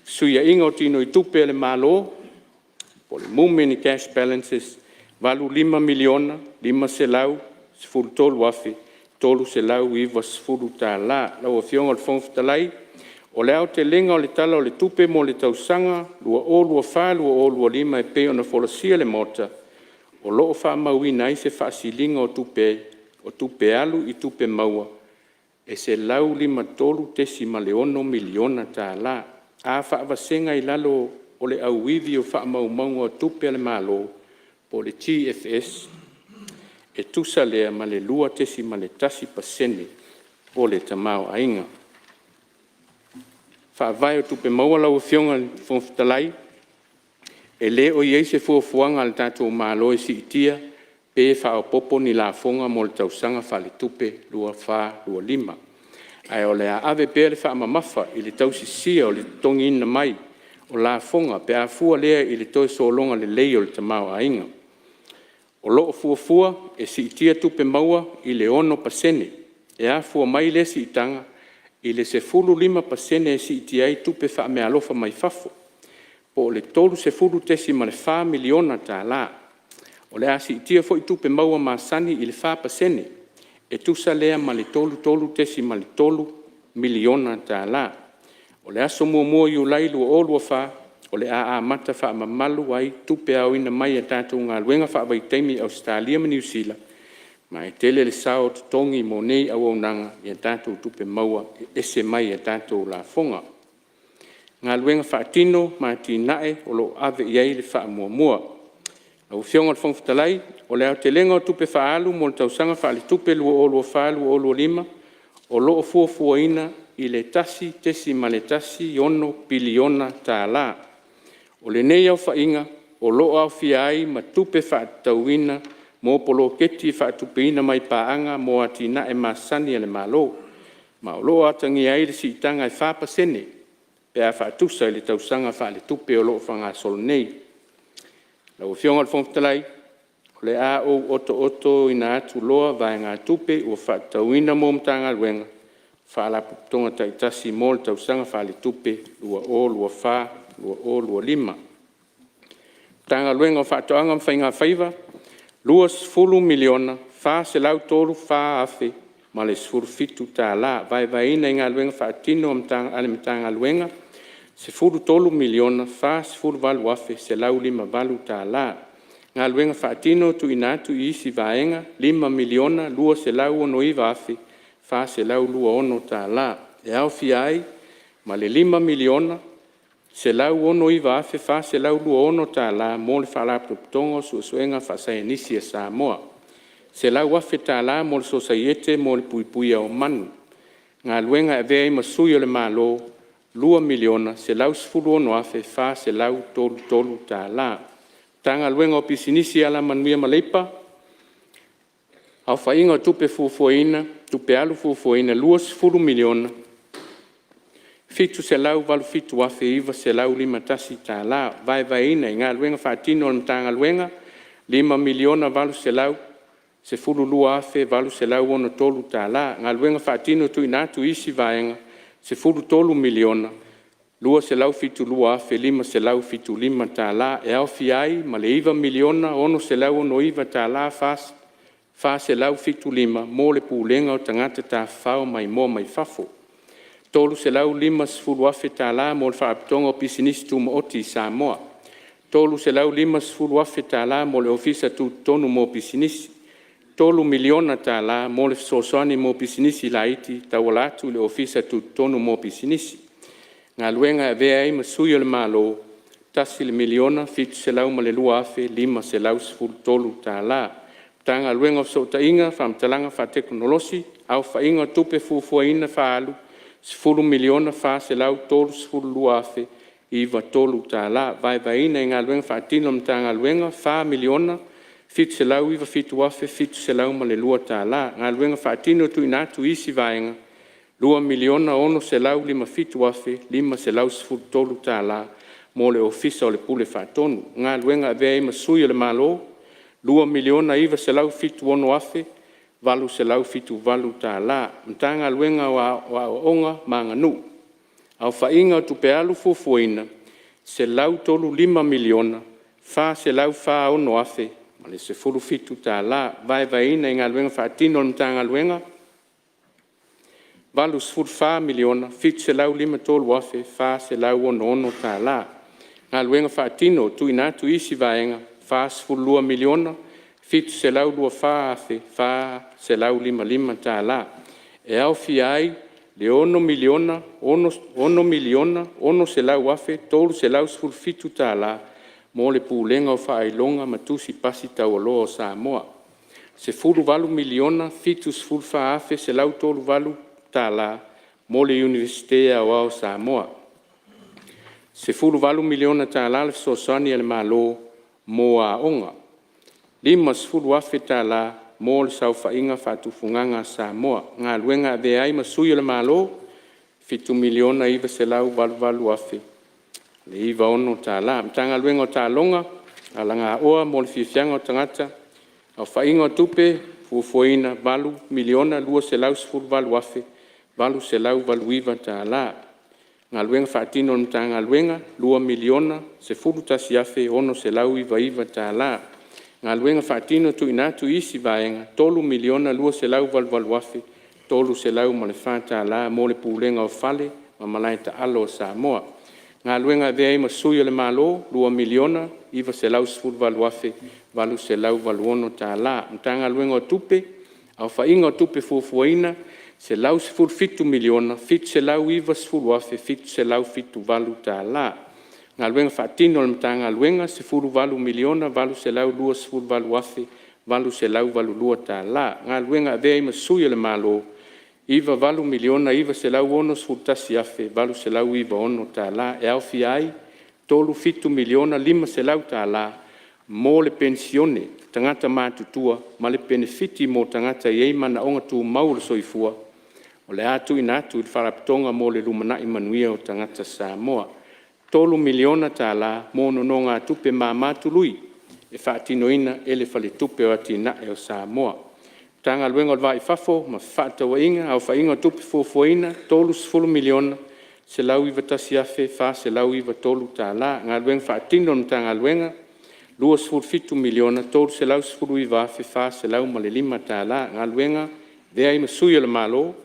Fesuia'iga o Tinoitupe a le Malo (Movement in Cash Balances) $85,513,390 tala. Lau Afioga i le Fofoga Fetalai, O le aotelega o le Tala o le Tupe mo le tausaga 2024/2025 e pei ona folasia i le Maota, o lo'o fa'amauina ai se fa'asiliga o tupe alu i tupe maua e $153.6 miliona tala. A fa'avasega i lalo o le Auivi o Fa'amaumauga o Tupe a le Malo (GFS), e tusa lea ma le 2.1% o le tamaoaiga. Faavae o Tupe Maua Lau Afioga i le Fofoga Fetalai, E le o i ai se fuafuaga a le tatou Malo e si'itia pe fa'aopoopo ni lafoga mo le tausaga faaletupe 2024/2025, ae o le a ave pea le fa'amamafa i le tausisia o le totogiina mai o lafoga pe a fua lea i le toe sologa lelei o le tamaoaiga. O lo'o fuafua e si'itia tupe maua i le 6% e afua mai lea si'itaga i le 15% e si'itia ai tupe fa'ameaalofa mai fafo ($30.4 miliona tala). O le a si'itia foi tupe maua masani i le 4% e tusa lea ma le $33.3 miliona tala. O le aso 1 Iulai 2024, o le a amata fa'amamalu ai tupe aoina mai i a tatou galuega fa'avaitaimi i Ausetalia ma Niu Sila, ma e tele le sao o totogi mo nei auaunaga ia tatou tupe maua e ese mai ia tatou lafoga. Galuega Faatino ma Atinae o loo Ave iai le Faamuamua. Lau Afioga i le Fofoga Fetalai, O le aotelega o tupe fa'aalu mo le tausaga faaletupe 2024/2025 o lo'o fuafuaina i le $1.16 piliona tala. O lenei aofa'iga o lo'o aofia ai ma tupe fa'atatauina mo poloketi e fa'atupeina mai pa'aga mo atina'e masani a le Malo, ma o lo'o atagia ai le si'itaga e 4% pe a fa'atusa i le tausaga fa'aletupe o lo'o fa'agasolo nei. Lau Afioga i le Fofoga Fetalai, O le a ou ‘oto'otoina atu loa vaegatupe ua fa'atatauina mo Matagaluega ma Fa'alapotopotoga ta'itasi mo le tausaga faaletupe 2024/2025. Matagaluega o Fa'ato'aga ma Faiga Faiva: $20,434,017 tala Vaevaeina i galuega fa'atino a le Matagaluega: $13,048,158 tala Galuega Fa'atino Tuuina atu i isi Vaega $5,269,426 tala E aofia ai ma le: $5,109,426 tala mo le Fa'alapotopotoga o Suesuega Fa'asaienisi a Samoa. $100,000 tala mo le Sosaiete mo le Puipuia o Manu. Galuega e Avea ai ma Sui o le Malo $2,116,433 tala. Matagaluega o Pisinisi, Alamanuia ma Leipa: Aofaiga o Tupe Alu Fuafuaina $20,787,951 tala Vaevaeina i galuega fa'atino a le Matagaluega: $5,812,863 tala Galuega Fa'atino Tuuina atu i isi Vaega $13,272,575 tala E aofia ai ma le $9,609,475 mo le Pulega o Tagata Tafafao Maimoa mai Fafo. $350,000 tala mo le Fa'alapotopotoga o Pisinisi Tumaoti i Samoa. $350,000 tala mo le Ofisa Tutotonu mo Pisinisi. $3miliona tala mo le fesoasoani mo pisinisi laiti tauala atu i le Ofisa Tutotonu mo Pisinisi. Galuega e Avea ai ma Sui o le Malo $1,702,513 tala. Matagaluega o Feso'ota'iga, Fa'amatalaga Fa'atekonolosi Aofaiga o Tupe Fuafuaina Fa'aalu: $10,432,093 tala Vaevaeina i galuega fa'atino a le Matagaluega: $4,797,702 tala Galuega Fa'atino Tuuina atu i isi Vaega $2,657,513 tala mo le Ofisa o le Pule Faatonu. Galuega e Avea ai ma Sui o le Malo $2,976,878 tala Matagaluega o Ao'aoga ma Aganuu: Aofaiga o Tupe Alu Fuafuaina $135,446,017 tala Vaevaeina i galuega fa'atino a le Matagaluega: $84,753,466 tala Galuega Fa'atino Tuuina atu i isi Vaega $42,724,455 tala E aofia ai le $6,600,317 tala mo le Pulega o Faailoga ma Tusi Pasi Taualoa a Samoa. $18,074,138 tala mo le Iunivesite Aoao o Samoa. $18miliona tala le fesoasoani a le Malo mo aoga. $50,000 tala mo le Saofaiga Fa'atufugaga a Samoa. Galuega e Avea ai ma Sui o le Malo $7,988,096 tala Matagaluega o Taaloga, Alagaoa mo le Fiafiaga o Tagata Aofaiga o Tupe Fuafuaina $8,218,889 tala Galuega Fa'atino a le Matagaluega $2,011,699 tala Galuega Fa'atino Tuuina atu i isi Vaega $3,288,304 tala mo le Pulega o Fale ma Malae Ta'alo a Samoa. Galuega e Avea ai ma Sui o le Malo $2,918,886 tala Matagaluega o Tupe Aofaiga o Tupe Fuafuaina $117,790,778 tala Galuega Faatino a le Matagaluega - $18,828,882 Galuega e Avea ai ma Sui o le Malo - $98,961,896 E aofia ai: $37,500,000 mo le Penisione a Tagata Matutua ma le Penefiti mo Tagata e i ai Manaoga Tumau o le Soifua, o le a tuuina atu i le Faalapotopotoga mo le Lumanai Manuia o Tagata Samoa. $3miliona tala mo nonogatupe mama tului e faatinoina e le Faletupe o Atina'e o Samoa. Matagaluega o le Va i Fafo ma Fefaatauaiga Aofaiga o Tupe Fuafuaina $30,191,493 Galuega Faatino a le Matagaluega $27,319,405 Galuega e Avea ai ma Sui o le Malo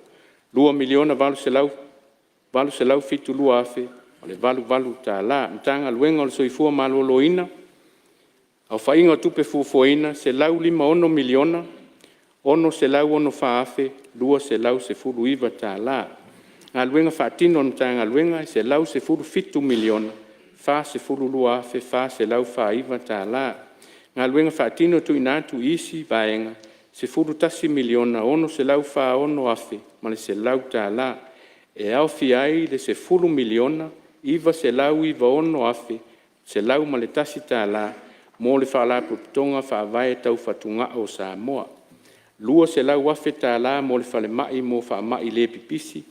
$2,872,088 Matagaluega o le Soifua Maloloina Aofaiga o Tupe Fuafuaina $156,604,219 Galuega Faatino a le Matagaluega $117,042,449 Galuega Faatino Tuuina atu i isi Vaega $11,646,100 E aofia ai le $10,996,101 mo le Faalapotopotoga Faavae Tau Fatugao o Samoa. $200,000 tala mo le Falemai mo Faamai le Pipisi,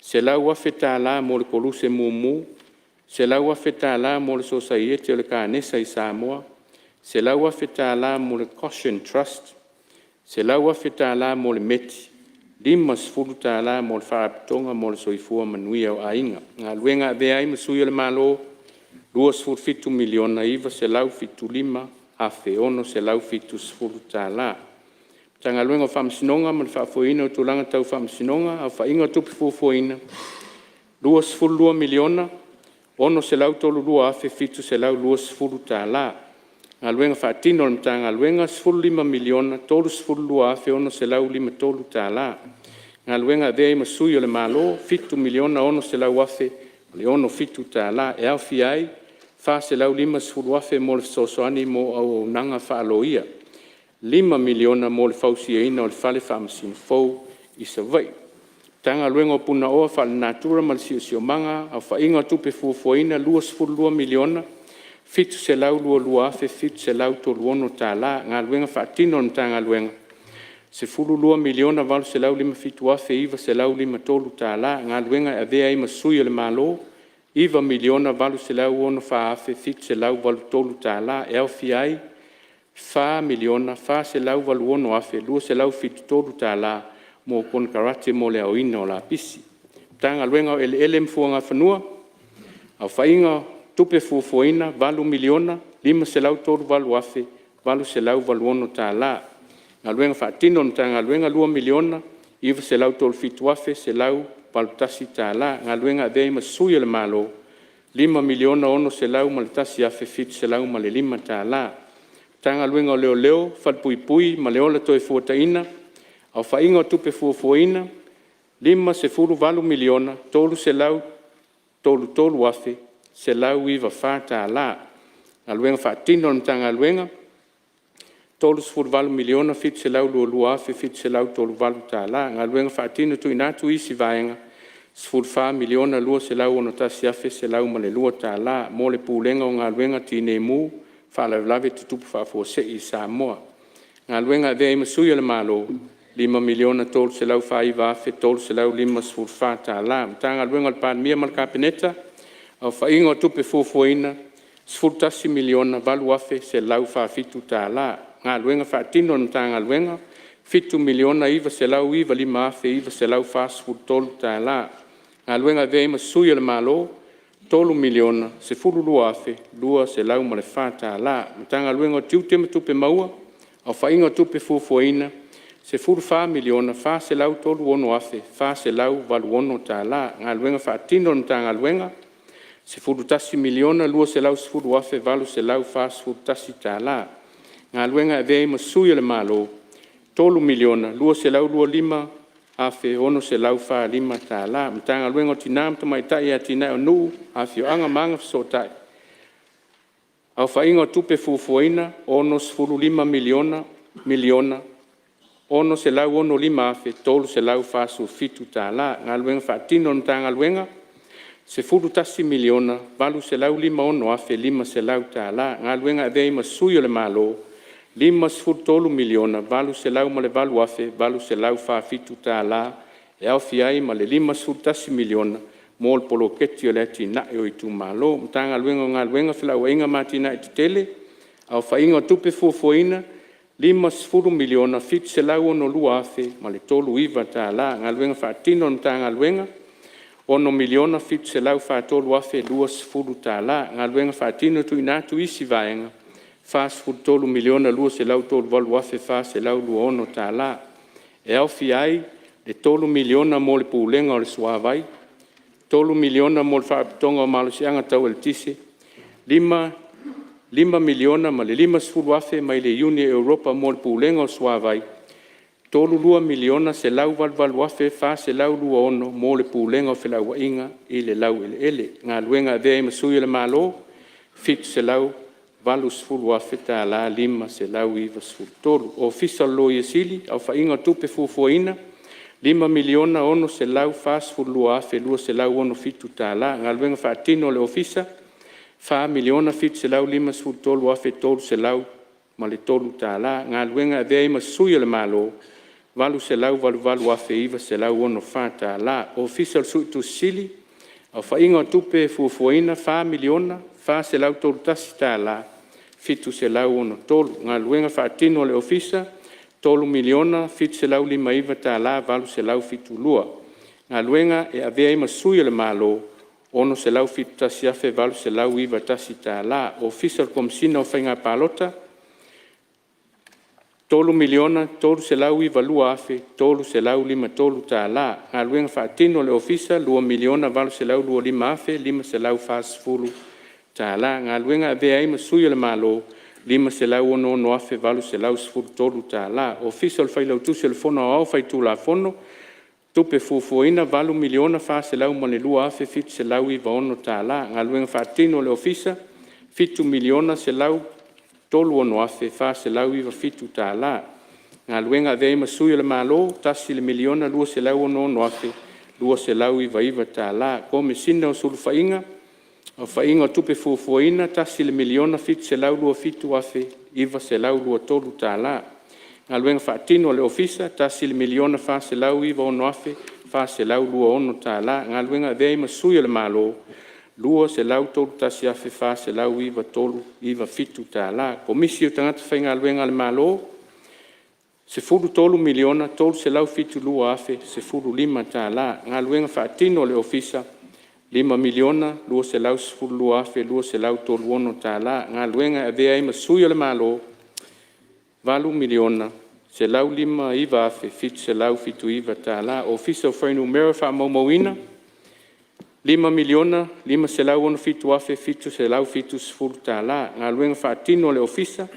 $100,000 tala mo le Koluse Mumu, $100,000 tala mo le Sosaiete o le Kanesa i Samoa, $100,000 tala mo le Goshen Trust, $100,000 tala mo le METI, $50,000 mo le Faalapotopotoga mo le Soifua Manuia o Aiga. Galuega e Avea ai ma Sui o le Malo $27,975,670. Matagaluega o Faamasinoga ma le Faafoeina o Tulaga Tau Faamasinoga Aofaiga o Tupe Fuafuaina $22,632,720. Galuega Faatino a le Matagaluega $15,032,653. Galuega e Avea ai ma Sui o le Malo $7,600,067 E aofia ai: $450,000 mo le fesoasoani mo auaunaga faaloia; $5miliona mo le fausiaina o le fale faamasino fou i Savaii. Matagaluega o Punaoa Faalenatura ma le Siosiomaga Aofaiga o Tupe Fuafuaina $22,722,736 Galuega Faatino a le Matagaluega $12,857,953 Galuega e Avea ai ma Sui o le Malo $9,864,783 E aofia ai: $4,486,273 mo konekarate mo le aoina o lapisi. Matagaluega o Eleele ma Fuagafanua Aofaiga o Tupe Fuafuaina $8,538,886 Galuega Faatino a le Matagaluega $2,937,181 Galuega e Avea ai ma Sui o le Malo $5,601,705 Matagaluega o Leoleo, Falepuipui ma le Ola Toefuataiga Aofaiga o Tupe Fuafuaina $58,333,194 Galuega Faatino a le Matagaluega $38,722,738 Galuega Faatino Tuuina atu i isi Vaega $14,261,102 mo le Pulega o Galuega Tineimu ma Faalavelave Tutupu Faafuasei a Samoa. Galuega e Avea ai ma Sui o le Malo $5,309,354 Matagaluega a le Palemia ma le Kapeneta Aofaiga o Tupe Fuafuaina $11,008,147 Galuega Faatino a le Matagaluega $7,995,943 Galuega e Avea ai ma Sui o le Malo $3,012,204 Matagaluega o Tiute ma Tupe Maua Aofaiga o Tupe Fuafuaina $14,436,486 Galuega Faatino a le Matagaluega $11,210,841 Galuega e Avea ai ma Sui o le Malo $3,225,645 Matagaluega o Tina ma Tamaitai, Atinae o Nuu, Afioaga ma Agafesootai Aofaiga o Tupe Fuafuaina $65,605,347 tala. Galuega Faatino a le Matagaluega $11,856,500 tala. Galuega e Avea ai ma Sui o le Malo $53,808,847 tala e aofia ai ma le $51miliona mo le Poloketi o le Atinae o Itumalo. Matagaluega o Galuega, Felauaiga ma Atinae Tetele Aofaiga o Tupe Fuafuaina $50,762,039 tala. Galuega Faatino a le Matagaluega $6,743,020 tala. Galuega Faatino Tuuina atu i isi Vaega $43,238,426 tala. E aofia ai le $3miliona mo le Pulega o le Suavai, $3miliona mo le Faalapotopotoga o Malosiaga Tau Eletise, $5,050,000 mai le Iuni a Europa mo le Pulega o le Suavai, $32,188,426 mo le Pulega o Felauaiga i le Laueleele. Galuega e Avea ai ma Sui o le Malo $780,593. Ofisa o le Loia Sili Aofaiga o Tupe Fuafuaina $5,642,267 tala. Galuega Faatino a le Ofisa $4,753,303 tala. Galuega e Avea ai ma Sui o le Malo $888,964 tala. Ofisa o le Suetusi Sili Aofaiga o Tupe Fuafuaina $4,000,431 763. Galuega Faatino a le Ofisa $3,759,872. Galuega e Avea ai ma Sui o le Malo $671,891 tala. Ofisa o le Komesina o Faiga Palota $3,392,353 tala. Galuega Faatino a le Ofisa $2,825,540 tala. Galuega e Avea ai ma Sui o le Malo $566,813 tala. Ofisa o le Failautusi o le Fono Aoao Faitulafono Tupe Fuafuaina $8,402,796 tala. Galuega Faatino a le Ofisa $7,136,497 tala. Galuega e Avea ai ma Sui o le Malo $1,266,299 tala. Komesina o Sulufaiga Aofaiga o Tupe Fuafuaina $1,727,923 tala. Galuega Faatino a le Ofisa $1,496,426 tala. Galuega e Avea ai ma Sui o le Malo $231,497 tala. Komisi o Tagata Faigaluega a le Malo $13,372,015 tala. Galuega Faatino a le Ofisa $5,212,236 tala. Galuega e Avea ai ma Sui o le Malo $8,159,779 tala. Ofisa o Fuainumera Faamaumauina $5,567,770 tala. Galuega Faatino a le Ofisa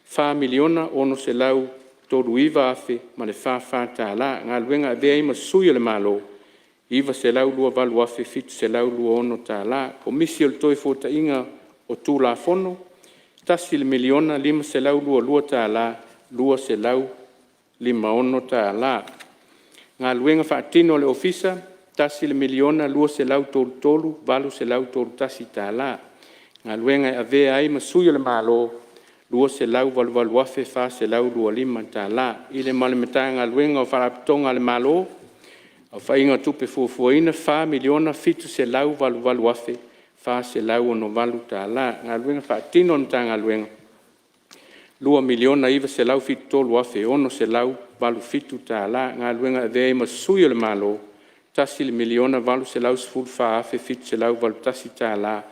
$4,639,044 tala. Galuega e Avea ai ma Sui o le Malo $928,726 tala. Komisi o le Toefuataiga o Tulafono $1,000,522 256 tala. Galuega Faatino a le Ofisa $1,233,831 tala. Galuega e Avea ai ma Sui o le Malo $288,425 tala. I le ma le Matagaluega o Faalapotopotoga a le Malo Aofaiga o Tupe Fuafuaina $4,788,468 tala. Galuega Faatino a le Matagaluega $2,973,687 tala. Galuega e Avea ai ma Sui o le Malo $1,814,781 tala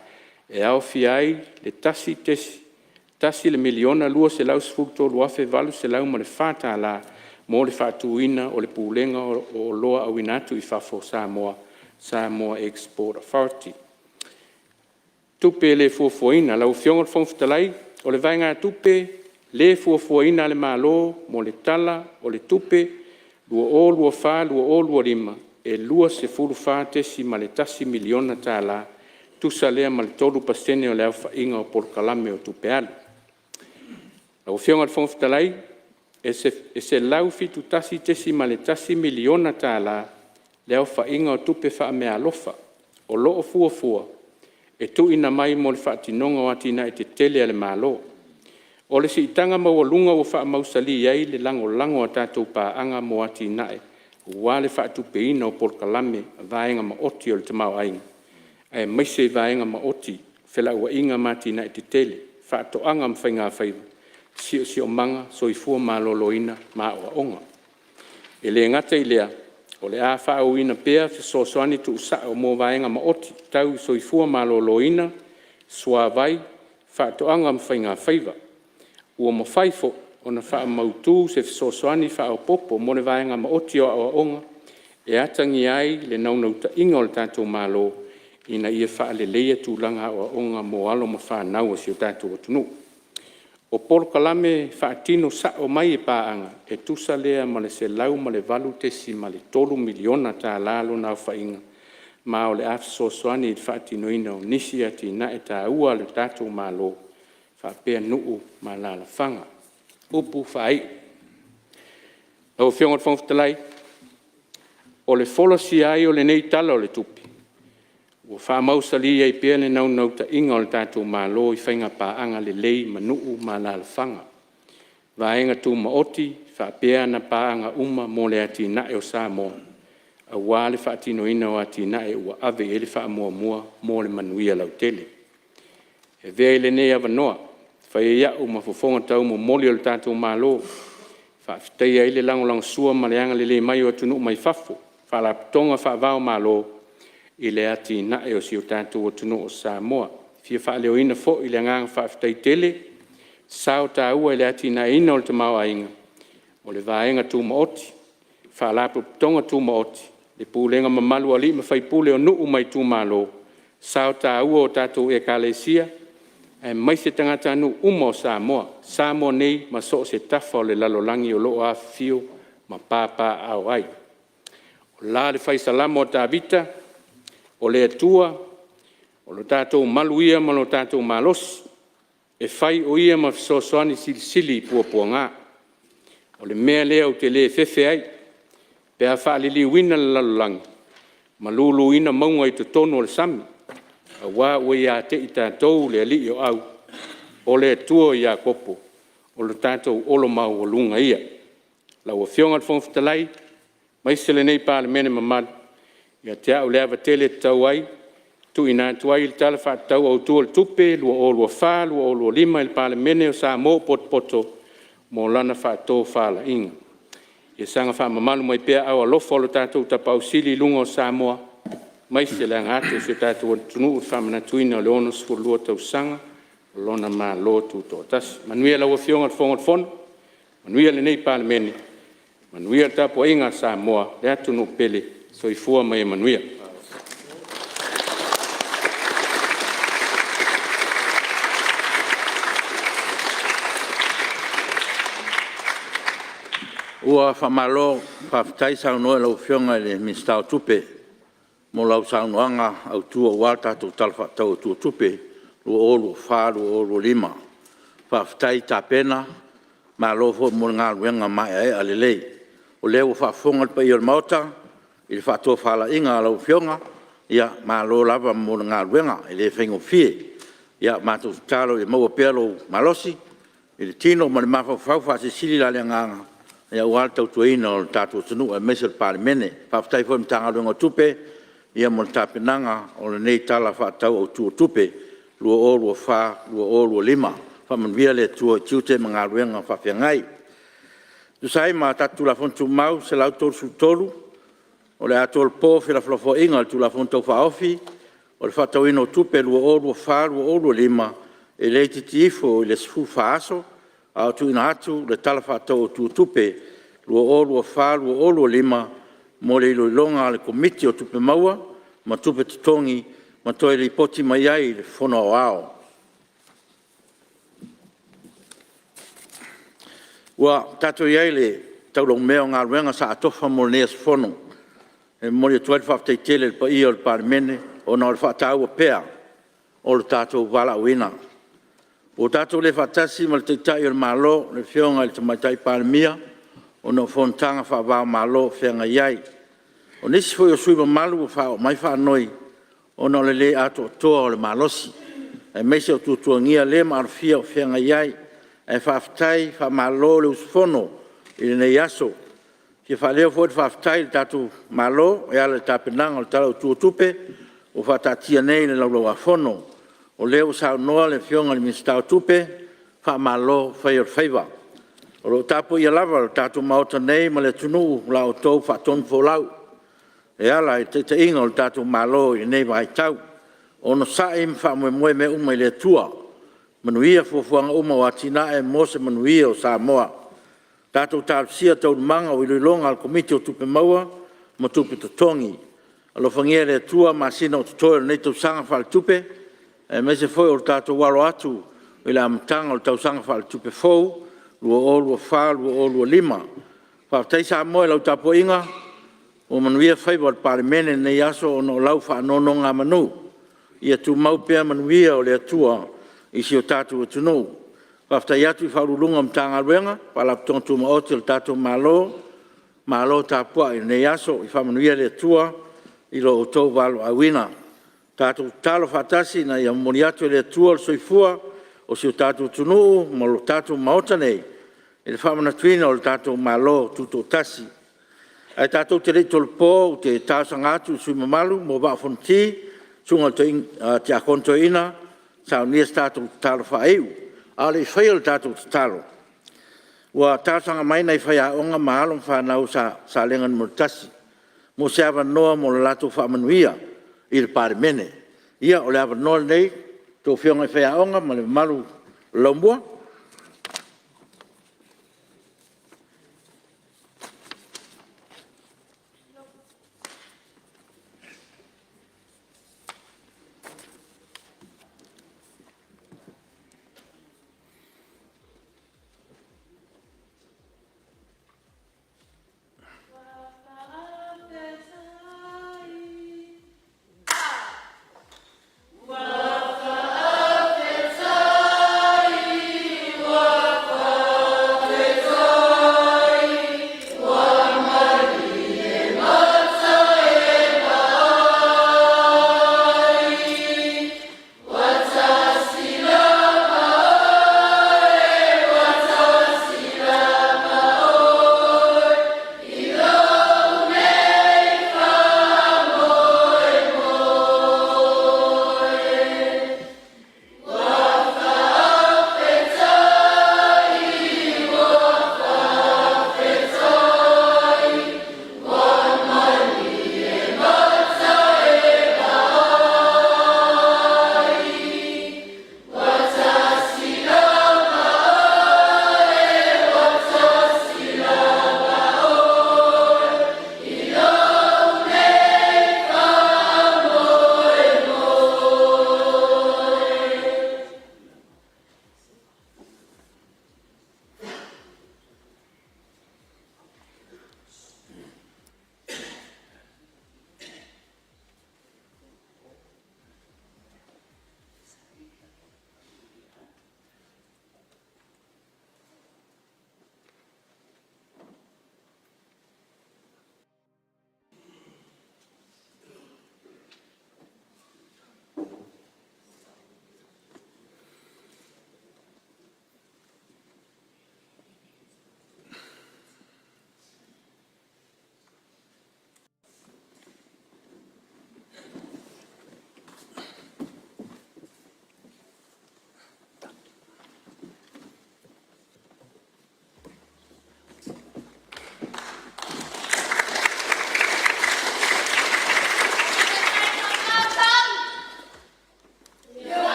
e aofia ai le $1,213,804 tala mo le faatuina o le Pulega o Oloa Auina atu i Fafo a Samoa (Samoa Export Authority). Tupe Le Fuafuaina: Lau Afioga i le Fofoga Fetalai, O le vaegatupe le fuafuaina a le Malo mo le Tala o le Tupe 2024/2025 e $24.1 miliona tala, tusa lea ma le 3% o le aofaiga o polokalame o tupe alu. Lau Afioga i le Fofoga Fetalai, E $171.1 miliona tala le aofaiga o tupe fa'ameaalofa o lo'o fuafua e tu'uina mai mo le fa'atinoga o atina'e tetele a le Malo. O le si'itaga maualuga ua fa'amausali ai le lagolago a tatou pa'aga mo atina'e aua le fa'atupeina o polokalame a vaega maoti o le tamaoaiga, aemaise i vaega maoti o Fela'uaiga ma Atinae Tetele, Fa'ato'aga ma Faigafaiva, Siosiomaga, Soifua Maloloina ma A'oa'oga. E le gata i lea, o le a fa'aauauina pea fesoasoani tu'usa'o mo vaega maoti tau i soifua maloloina, suavai, faatoaga ma faigafaiva. Ua mafai foi ona fa'amautu se fesoasoani fa'aopoopo mo le vaega maoti o A'oaoga, e atagia ai le naunautaiga o le tatou Malo ina ia fa'aleleia tulaga aoaoga mo alo ma fanau a si o tatou atunuu. O polokalame fa'atino sa'o mai e paaga e tusa lea ma le $108.3 miliona tala lona aofaiga, ma o le a fesoasoani i le fa'atinoina o nisi atina'e taua a le tatou Malo faapea nuu ma alalafaga. Upu Faai'u Lau Afioga i le Fofoga Fetalai, O le folasia ai o lenei Tala o le Tupe, ua fa'amausali ai pea le naunautaiga o le tatou Malo i faiga paaga lelei ma nuu ma alalafaga, vaega tumaoti faapea ana paaga uma mo le atinae o Samoa aua le fa'atinoina o atinae ua ave i ai le fa'amuamua mo le manuia lautele. E avea ai lenei avanoa e fai ai a'u ma fofoga taumomoli o le tatou Malo e fa'afetaia ai le lagolagosua ma le agalelei mai o atunuu mai fafo ma faalapotopotoga fa'ava-o-Malo i le atinae o si o tatou atunuu o Samoa. E fia fa'aleoina foi le agaga fa'afetai tele i le sao taua i le atinaeina o le tamaoaiga o le vaega tumaoti, faalapotopotoga tumaoti, le pulega mamalu a alii ma faipule o nuu ma itumalo, sao taua o tatou ekalesia, aemaise tagatanuu uma o Samoa, Samoa nei ma so'o se tafa o le lalolagi o lo'o afifio ma papaaao ai. O la le Fai Salamo o Tavita, “O le Atua o lo tatou malu ia ma lo tatou malosi, e fai o Ia ma fesoasoani silisili i puapuaga. O le mea lea ou te le fefe ai, pe a faaliliuina le lalolagi, ma luluina mauga i totonu o le sami, aua ua ia te i tatou le Alii o au, o le Atua o Iakopo, o lo tatou Olo Maualuga ia.” Lau Afioga i le Fofoga Fetalai aemaise lenei Palemene mamalu, E ia te a'u le ava tele e tatau ai, e tuuina atu ai le Tala Fa'atatau Autu o le Tupe 2024/2025 i le Palemene o Samoa ua potopoto mo lana fa'atofalaiga. Ia saga faamamalu mai pea aao alofa o lo tatou Tapaau Sili i luga o Samoa aemaise le aga atu o si o tatou atunuu i le fa'amanatuina o le 62 tausaga o lona Malo Tutoatasi. Manuia lau Afioga i le Fofoga o le Fono, manuia lenei Palemene, manuia le tapuaiga a Samoa le atunuu pele. Soifua ma ia manuia. Ua faamalo faafetai saunoa i lau Afioga i le Minisita o Tupe mo lau Saunoaga Autu aua le tatou Tala Faatatau Autu o Tupe 2024/2025. Faafetai tapena, malo foi mo le galuega maeaea lelei. O lea ua faafofoga le paia o le Maota i le faatofalaiga a lau Afioga, ia malo lava mo le galuega, e le faigofie. Ia matou tatalo ia maua pea lou malosi i le tino ma le mafaufau faasilisili la le agaga aua le tautuaina o le tatou atunuu aemaise o le Palemene. Faafetai foi i le Matagaluega o Tupe mo le tapenaga o lenei Tala Faatatau Autu o Tupe 2024/2025. Faamanuia le Atua i tiute ma galuega faafeagai. E tusa ai ma tatou Tulafono Tumau 133, o le a tolopo felafolafoaiga i le Tulafono Tau Faaofi o le Faatatauina o Tupe 2024/2025 e le itiiti ifo i le 14 aso a o tuuina atu le Tala Faatatau Autu o Tupe 2024/2025 mo le iloiloga a le Komiti o Tupe Maua ma Tupe Totogi ma toe lipoti mai ai i le Fono Aoao. Ua tatou i ai i le taulaumea o galuega sa atofa mo lenei aso Fono. E momoli atu ai le faafetai tele i le paia o le Palemene ona o le faataua pea o le tatou valaauina. Ua tatou le faatasi ma le Taitai o le Malo le Afioga i le Tamaitai Palemia ona o fonotaga faava-o-Malo o feagai ai. O nisi foi o sui usufono mamalu ua faaoo mai faanoi ona o le le atoatoa o le malosi, aemaise o tuatuagia le maalofia o feagai ai. Ae faafetai, faamalo le usufono i lenei aso. E fia faaleo foi le faafetai a le tatou Malo e ala i le tapenaga o le Tala Autu o Tupe ua faataatia nei i le Laulau-a-Fono. O lea ua saunoa le Afioga i le Minisita o Tupe, faamalo fai o le faiva. O lo o tapuaia lava e le tatou Maota nei ma le atunuu la outou faatonufolau e ala i le taitaiga o le tatou Malo i lenei vaitau. Onosai ma faamoemoe mea uma i le Atua, manuia fuafuaga uma o atinae mo se manuia o Samoa. Tatou talosia taualumaga o iloiloga a le Komiti o Tupe Maua ma Tupe Totogi. Alofagia e le Atua masina o totoe o lenei tausaga faaletupe aemaise foi o le tatou alo atu i le amataga o le tausaga faaletupe fou 2024/2025. Faafetai Samoa i lau tapuaiga, ua manuia faiva o le Palemene i lenei aso ona o lau faanonogamanu. Ia tumau pea manuia o le Atua i si o tatou atunuu. Faafetai atu i Ofisa Sili o Pulega o Matagaluega ma Faalapotopotoga Tumaoti a le tatou Malo, malo tapuai i lenei aso, ia faamanuia le Atua i lo outou valaauina. Tatou tatalo faatasi ina ia momoli atu e le Atua le soifua o si o tatou atunuu ma lo tatou Maota nei i le faamanatuina o le tatou Malo Tutoatasi. Ae tatou te le i tolopo, ou te talosaga atu i le sui usufono mamalu mo Vaa o Fonoti, le Susuga i le Tiakono Toeaina, e saunia se tatou tatalo faaiu. A o le i faia le tatou tatalo, ua talosaga mai nai faiaoga ma alo ma fanau a Salega 1 mo se avanoa mo le latou faamanuia i le Palemene. Ia, o le avanoa lenei a outou afioga i faiaoga ma le mamalu o le laumua.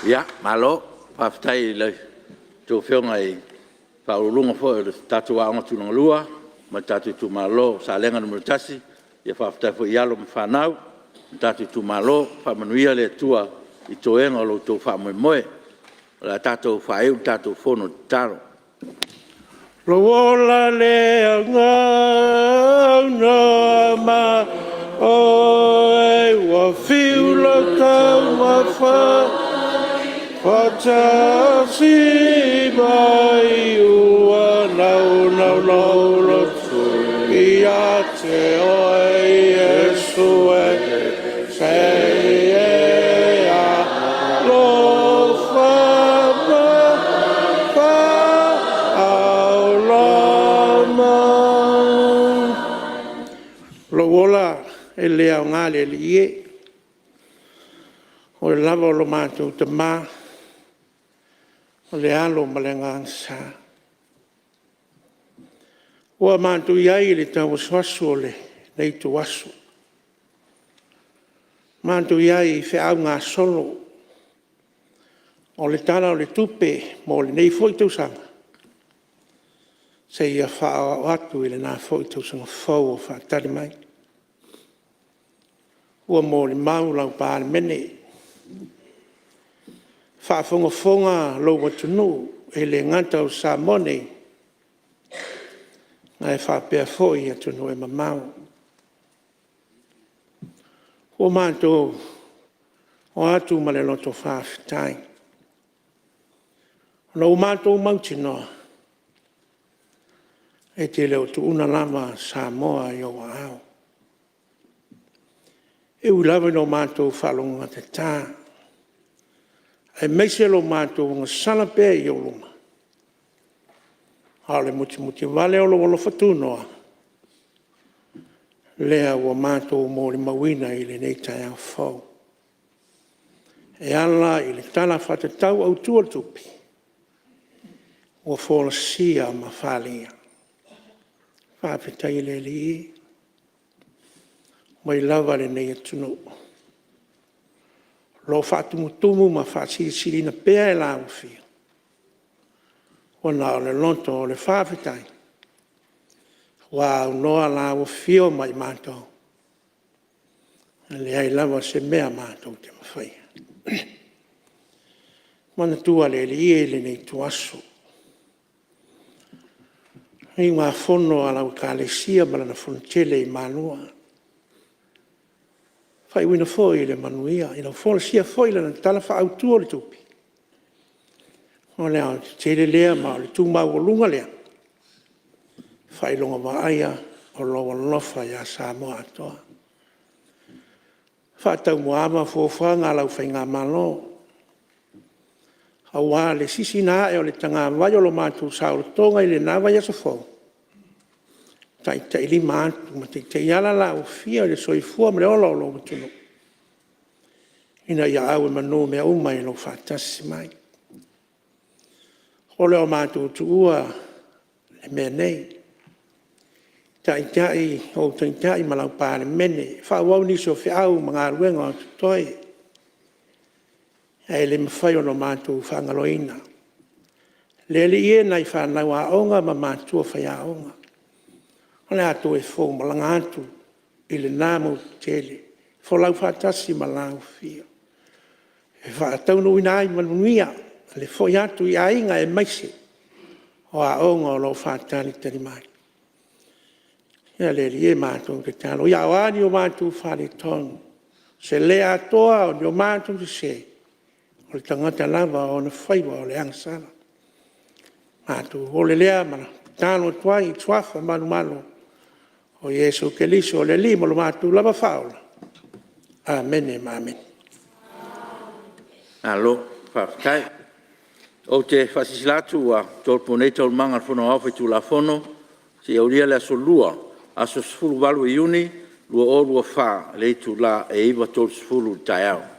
Ia malo, faafetai i a outou Afioga i Faauluuluga foi o le tatou Aoga Tulagalua mai le tatou Itumalo o Salega 1, ia faafetai foi i alo ma fanau o le tatou Itumalo. Faamanuia le Atua i toega o lo outou faamoemoe. O le a tatou faaiu le tatou Fono i le tatalo. Lou ola le Agaga ma Oe, ua fiu lou taumafai, faatasi mai, ua naunau lou loto ia te oe Iesu e, se i e alofa mai faaola mai. Lou ola e le aoga le Alii e, o Oe lava o lo matou Tama, o le Alo ma le Agaga Sa. Ua matou i ai i le tauasuasu o lenei ituaso, matou i ai i feau gasolo o le Tala o le Tupe mo lenei foi tausaga seia faaoo atu i lena foi tausaga fou o faatali mai. Ua molimau lau Palemene, faafogafoga lou atunuu e le gata o Samoa nei ae faapea foi atunuu e mamao. Ua matou o atu ma le loto faafetai ona ua matou mautinoa e te le o tuua lava Samoa i ou aao. E ui lava ina matou faalogogatata aemaise lo matou agasala pea i ou luma, a o le mutimutivale o lou alofa tunoa lea ua matou molimauina i lenei taeao fou e ala i le Tala Faatatau Autu o le Tupe ua folasia ma faaleia. Faafetai i le Alii mai lava lenei atunuu o lo o faatumutumu ma faasilisiliina pea e lau Afioga, ona o le loto o le faafetai ua aunoa lau afio ma i matou, e leai lava se mea matou te mafaia. Manatua le Alii e lenei ituaso, le iugafono a lau Ekalesia ma lana fonotele i Malua, faaiuina foi i le manuia. I lau folasia foi i lana Tala Faaautu o le Tupe, o le aoaotetele lea ma o le tu maualuga lea, faailoga vaaia o lou alofa ia Samoa atoa. Faataumuaava fuafuaga a lau faigamalo aua le sisiina ae o le tagavai o lo matou saolotoga i lena vaiaso fou, taitailima atu ma taitaiala lau Afio i le soifua ma le ola o lou atunuu ina ia au i manu mea uma i lou faatasi mai. O le matou tuua le mea nei, taitai ou taitai ma lau Palemene, faaauau nisi o feau ma galuega o totoe, ae le mafai ona matou faagaloina. Le Alii e, nai fanau aoga ma matua faiaoga, o le a toe fou malaga atu i lena motu tele, folau faatasi ma la Afio e faataunuuina ai ma le manuia le foi atu i aiga aemaise o aoga o lo o faatalitali mai. Ia le Alii e, matou te tatalo, a o a ni o matou faaletonu, se le atoa, o ni matou sese, o le tagata lava o ona faiva o le agasala. Matou ole lea ma tatalo atu ai i le Suafa manumalo o Iesu Keriso o le Alii ma lo matou lava Faaola. Amene ma amene. Malo faafetai. Ou te faasilasila atu ua tolopo nei Taualumaga a le Fono Aoao Faitulafono seia aulia le Aso Lua, aso 18 Iuni 2024 i le itula e 9:30 i le taeao.